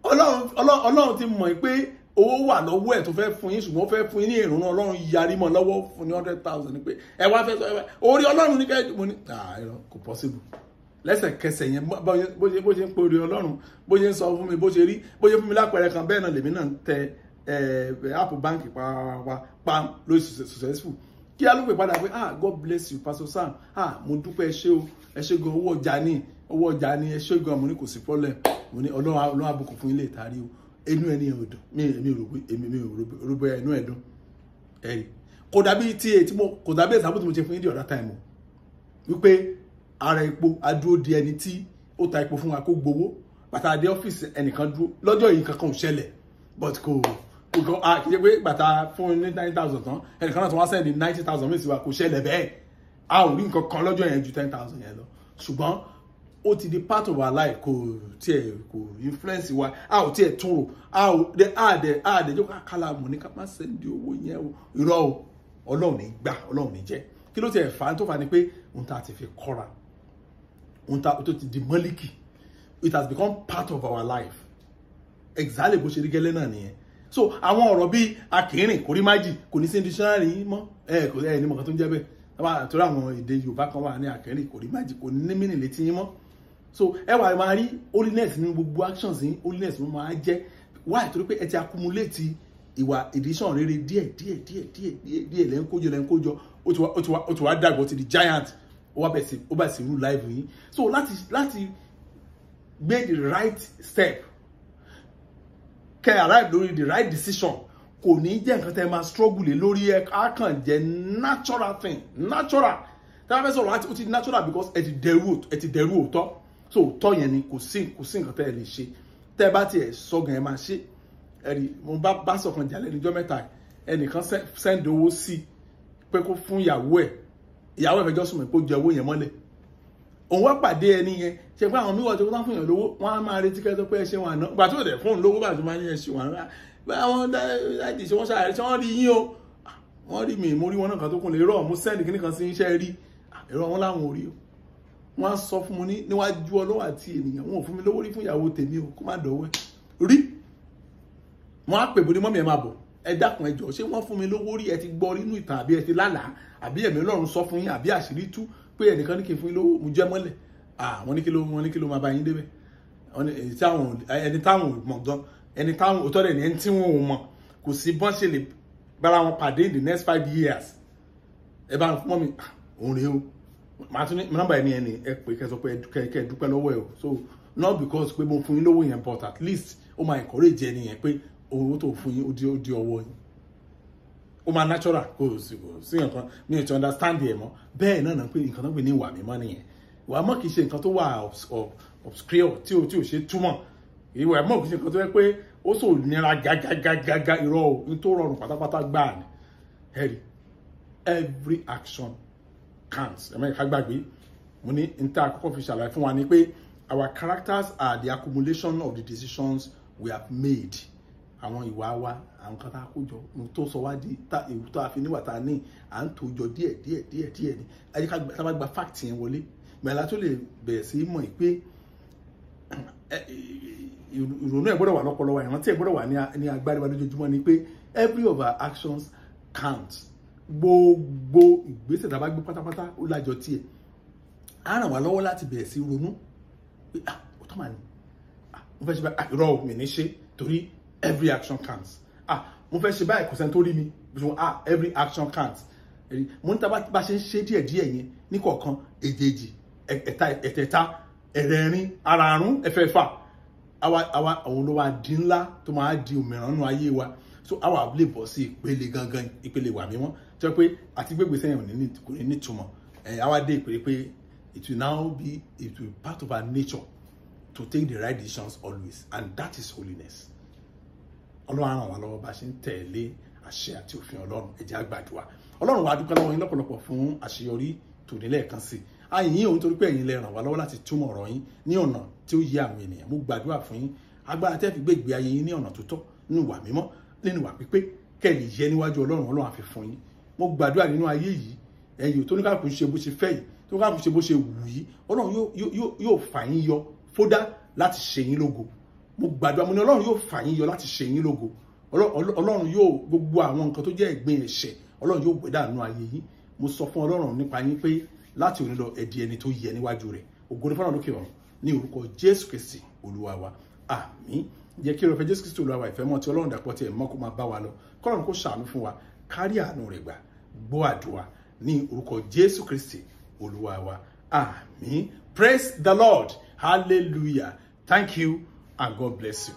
Ọlọ́run ti mọ̀ pé owó wà lọ́wọ́ ẹ̀ tó fẹ́ fún yín, ṣùgbọ́n ó fẹ́ fún yín ní ìrònú. Ọlọ́run yarí mọ́ lọ́wọ́, fún ní 100,000 ni pé ẹ wá fẹ́ sọ ẹ wá orí Ọlọ́run ní kẹ́. Mo ní kò possible. Lẹ́sẹ̀kẹsẹ̀ yẹn, bó ṣe ń pe orí Ọlọ́run, bó ṣe ń sọ fún mi, bó ṣe rí, bó ṣe fún mi lápẹẹrẹ kan, bẹ́ẹ̀ náà lèmi náà ń tẹ app báńkì pa lórí, successful. Kí á ló pè padà pé, "Ah, God bless you, Pastor Sam. Ah, mo dúpẹ́, ẹ ṣé o, ẹ ṣé gan, owó ọjà ni, owó ọjà ni, ẹ ṣé gan." Mo ní kò sí problem. Mo ní Ọlọ́run àbùkù fún ilé ìtarí o. Inú ẹni ò dùn. Mi èmi rò pé èmi mi ò rò bóyá inú ẹ̀ dùn. Ẹ̀rí kò dàbí tí èyí tí mo kò dàbí example tí mo ṣe fún yín the other time o, wípé ara epo adúró di ẹni tí ó ta epo fún wa kó gbowó bàtà dé ọ́fíìsì, ẹnìkan dúró lọ́jọ́ yìí, kankan ò ṣẹlẹ̀, but kò a kì í ṣe pé bàtà fún ní 9,000 tán, ẹnìkan náà tó wá send 90,000 míì sí wa. Kò ṣẹlẹ̀ bẹ́ẹ̀. A ò rí nǹkan kan lọ́jọ́ yẹn ju 10,000 yẹn lọ, ṣùgbọ́n ó ti di part of our life. Kò tiẹ̀ kò influence wa, a ò tiẹ̀ tún rò, a ò dẹ a dẹ a dẹ jókòó àkàlà mọ̀ ní ká má send owó yẹn o. Irọ́ o, Ọlọ́run ní gbà, Ọlọ́run ní jẹ́. Kí ló tiẹ̀ fà á? Tó fà á ni pé ohun tá a ti fi kọ́ra, ohun tá tó ti di mọ́líkì, it has become part of our life. Exactly bó ṣe rí gẹ́lẹ́ náà nìyẹn. So àwọn ọ̀rọ̀ bíi akìnrìn kò rí májì kò ní sí dictionary yín mọ́. Ẹ kò ẹ ní mọ̀kan tó ń jẹ́ bẹ́ẹ̀, torí àwọn èdè Yorùbá kan wà ní akìnrìn kò rí májì, kò ní meaning létí yín mọ́. So ẹ wà máa rí holiness nínú gbogbo actions yín. Holiness ló máa jẹ́. Why? Torí pé ẹ ti accumulate ìwà ìdísàn rere díẹ̀ díẹ̀ díẹ̀ díẹ̀ díẹ̀ díẹ̀, lẹ́ ń kójọ, lẹ́ ń kójọ. Ó ti wá dàgbà, ó ti di giant, ó wá bẹ̀ sí, ó bẹ̀ sí rule life yín. So láti gbé the right step, kẹ́ arrive lórí the right decision, kò ní jẹ́ nǹkan tẹ́ máa struggle lé lórí. Ẹ á kàn jẹ́ natural thing, natural. Tí wọ́n fẹ́ sọ̀rọ̀ láti, ó ti natural because ẹ ti dẹrú òótọ́. So òótọ́ yẹn ni kò sí nǹkan tẹ́ ẹ lè ṣe. Tẹ́ ẹ bá tiẹ̀ sọ́gàn, ẹ máa ṣe. Ẹ̀rí mo bá sọ̀kan jà lẹ́nu ijọ́ mẹ́ta. Ẹnìkan send owó sí pé kó fún ìyàwó ẹ̀. Ìyàwó ẹ̀ fẹjọ́ sùn mọ́ pé ó jẹ owó yẹn mọ́lẹ̀. Òun wá pàdé ẹni yẹn. Ṣe pé àwọn míwọ̀ tó wọ́n fún yàn lówó, wọ́n á máa retí kẹ́tọ́ pé ẹ ṣe wọn àná. Gbà tí ò dẹ̀ fún òun lówó, bá tó máa ní ẹ ṣe wọn àná, àwọn dáàdì ṣe wọ́n ṣàárẹ̀, ṣé wọ́n rí yín o? Wọ́n rí mi, mo rí wọn náà kan tó kún lè rọ̀. Mo send kíní kan sí iṣẹ́ rí ẹ̀rọ wọn láwọn ò rí o. Wọ́n á sọ fún mi ní níwájú Ọlọ́wọ́ àti ènìyàn, wọn ò fún mi lówó rí fún ìyàwó tèmi o, kó má dọ̀wọ́ ẹ̀ rí. Wọ́n á pè bó ní, "Mummy, ẹ máa bọ̀, ẹ dákun, ẹ jọ̀ọ́, ṣé wọ́n fún mi lówó rí? Ẹ ti gbọ́ nínú ìtàn, àbí ẹ ti lálàá, àbí ẹ̀mí Ọlọ́run sọ fún yín, àbí àṣírí tú pé ẹnìkan ní kí n fún yín lówó, mo jẹ́ mọ́lẹ̀?" Wọ́n ní kí ló, wọ́n ní kí ló máa bá yín débẹ̀? Ẹni táwọn ò mọ̀ gan, ẹni táwọn òótọ́ rẹ̀ ní, ẹni tí wọn ò mọ̀, kò sí bọ́n ṣe lè bára wọn pàdé in the next 5 years. Ẹ bá ń fún mummy òun rèé o, màá tún ní nọ́mbà ẹni ẹ pé kẹ́ sọ pé kẹ́ dúpẹ́ lọ́wọ́ ẹ o. So not because pé mo fún yín lówó yẹn, but at least ó máa encourage ẹni yẹn pé owó tó fún yín, ó di ọwọ́ yín. Ó máa natural. Kò sí nǹkan mi ò ti understand ẹ̀ mọ́. Bẹ́ẹ̀ náà pé nǹkan tó ń pè ní ìwà mímọ́ nìyẹn. Ìwà mọ́ kì í ṣe nǹkan tó wà obscure tí ò ṣe túmọ̀. Ìwà mọ́ kì í ṣe nǹkan tó yẹ pé ó sò nira gàgàgàgà. Irọ́ o, ní tó rọrùn pátápátá gbáà ni. Ẹ̀rí every action counts. Ẹ mẹ́rin ká gbàgbé, mo ní n tá àkọ́kọ́ fi ṣàlàyé fún wa ni pé our characters are the accumulation of the decisions we have made. Àwọn ìwà wa, àwọn kan tá a kó jọ, ohun tó sọ wá di tá èwù tó a fi níwà tá a ní, à ń tó jọ díẹ̀ díẹ̀ díẹ̀ díẹ̀ ni. Ẹ jẹ́ ká tá a bá gba fact yẹn wọlé gbẹ̀lá, tó lè bẹ̀rẹ̀ sí mọ̀ pé ìrònú ẹ̀ gbọ́dọ̀ wà lọ́pọlọ wa, ìrántí ẹ̀ gbọ́dọ̀ wà ní agbárí wa lójoojúmọ́ ni pé every of our actions count. Gbogbo ìgbésẹ̀ tá a bá gbé pátápátá, ó lájọ tiẹ̀. Á ràn wá lọ́wọ́ láti bẹ̀rẹ̀ sí ronú pé, "Ah, ó tọ́ màá ní, ah, mo fẹ́ ṣe báyìí. Ah, irọ́ o, mi ní ṣe, torí every action counts. Ah, mo fẹ́ ṣe báyìí, kò sẹ́ni tó rí mi. Ah, every action counts." Mo ní tá bá ṣe ń ṣe díẹ̀ díẹ̀ yẹn ní kọ̀ọ̀kan, èjèèjì, ẹ̀ta, ẹ̀tẹ̀ta, ẹ̀rẹ̀rin, àràrún, ẹ̀fẹ̀fà, àwa àwa àwọn ló wá di ńlá tó máa di òmìrán nínú ayé wa. So àwa lè bọ́ sí ìpele gangan, ìpele ìwà mímọ́, tó yẹ pé àti gbégbé sẹ́yìn kò ní nítumọ̀. Ẹ̀ àwa dé ìpele pé it will be part of our nature to take the right decisions always, and that is holiness. Ọlọ́run á ràn wá lọ́wọ́ bá ṣe ń tẹ̀lé. àṣẹ àti òfin Ọlọ́run. Ẹ jẹ́ á gbàdúrà. Ọlọ́run wa, dúpẹ́ lọ́wọ́ yín lọ́pọ̀lọpọ̀ fún àṣeyọrí tòní lẹ́ẹ̀kan sí. A yìn yín òun torí pé ẹ̀yin lẹ ràn wá lọ́wọ́ láti túmọ̀ ọ̀rọ̀ yín ní ọ̀nà tí ó yé àwọn ènìyàn. Mo gbàdúrà fún yín, agbára tẹ́ fi gbé ìgbé ayé yín ní ọ̀nà tó tọ́, nínú ìwà mímọ́, nínú ìwà pípé, kẹ́ lè yẹ níwájú Ọlọ́run, Ọlọ́run á fi fún yín. Mo gbàdúrà nínú ayé yìí, ẹ̀yin tó ní ká kò ṣe bó ṣe fẹ́ yìí, tó ká kò ṣe bó ṣe wù yìí, Ọlọ́run yóò fà yín yọ fódá láti ṣe yín lógo. Mo gbàdúrà, mo ní Ọlọ́run yóò fà yín yọ láti ṣe yín lógo. Ọlọ́run yóò gbogbo àwọn nǹkan tó jẹ́ ẹ̀gbin ẹ̀ṣẹ̀, Ọlọ́run yóò gbé dànù ayé yín. Mo sọ fún Ọlọ́run nípa yín pé láti òní lọ, ẹ di ẹni tó yẹ níwájú rẹ̀. Ògo ni fọ́nà lókè ọ̀run, ní orúkọ Jésù Kristi Olúwa wa, àmín. Jẹ́ kí ọ̀fẹ́ Jésù Kristi Olúwa wa, ìfẹ́ mọ́ ti Ọlọ́run, dàpọ̀ tí ẹ̀ mọ́, kó máa bá wa lọ. Kọ́lọ́run kó ṣàánú fún wa, kárí àánú rẹ̀ gbà. Gbọ́ àdúrà ní orúkọ Jésù Kristi Olúwa wa, àmín. Praise the Lord, hallelujah. Thank you and God bless you.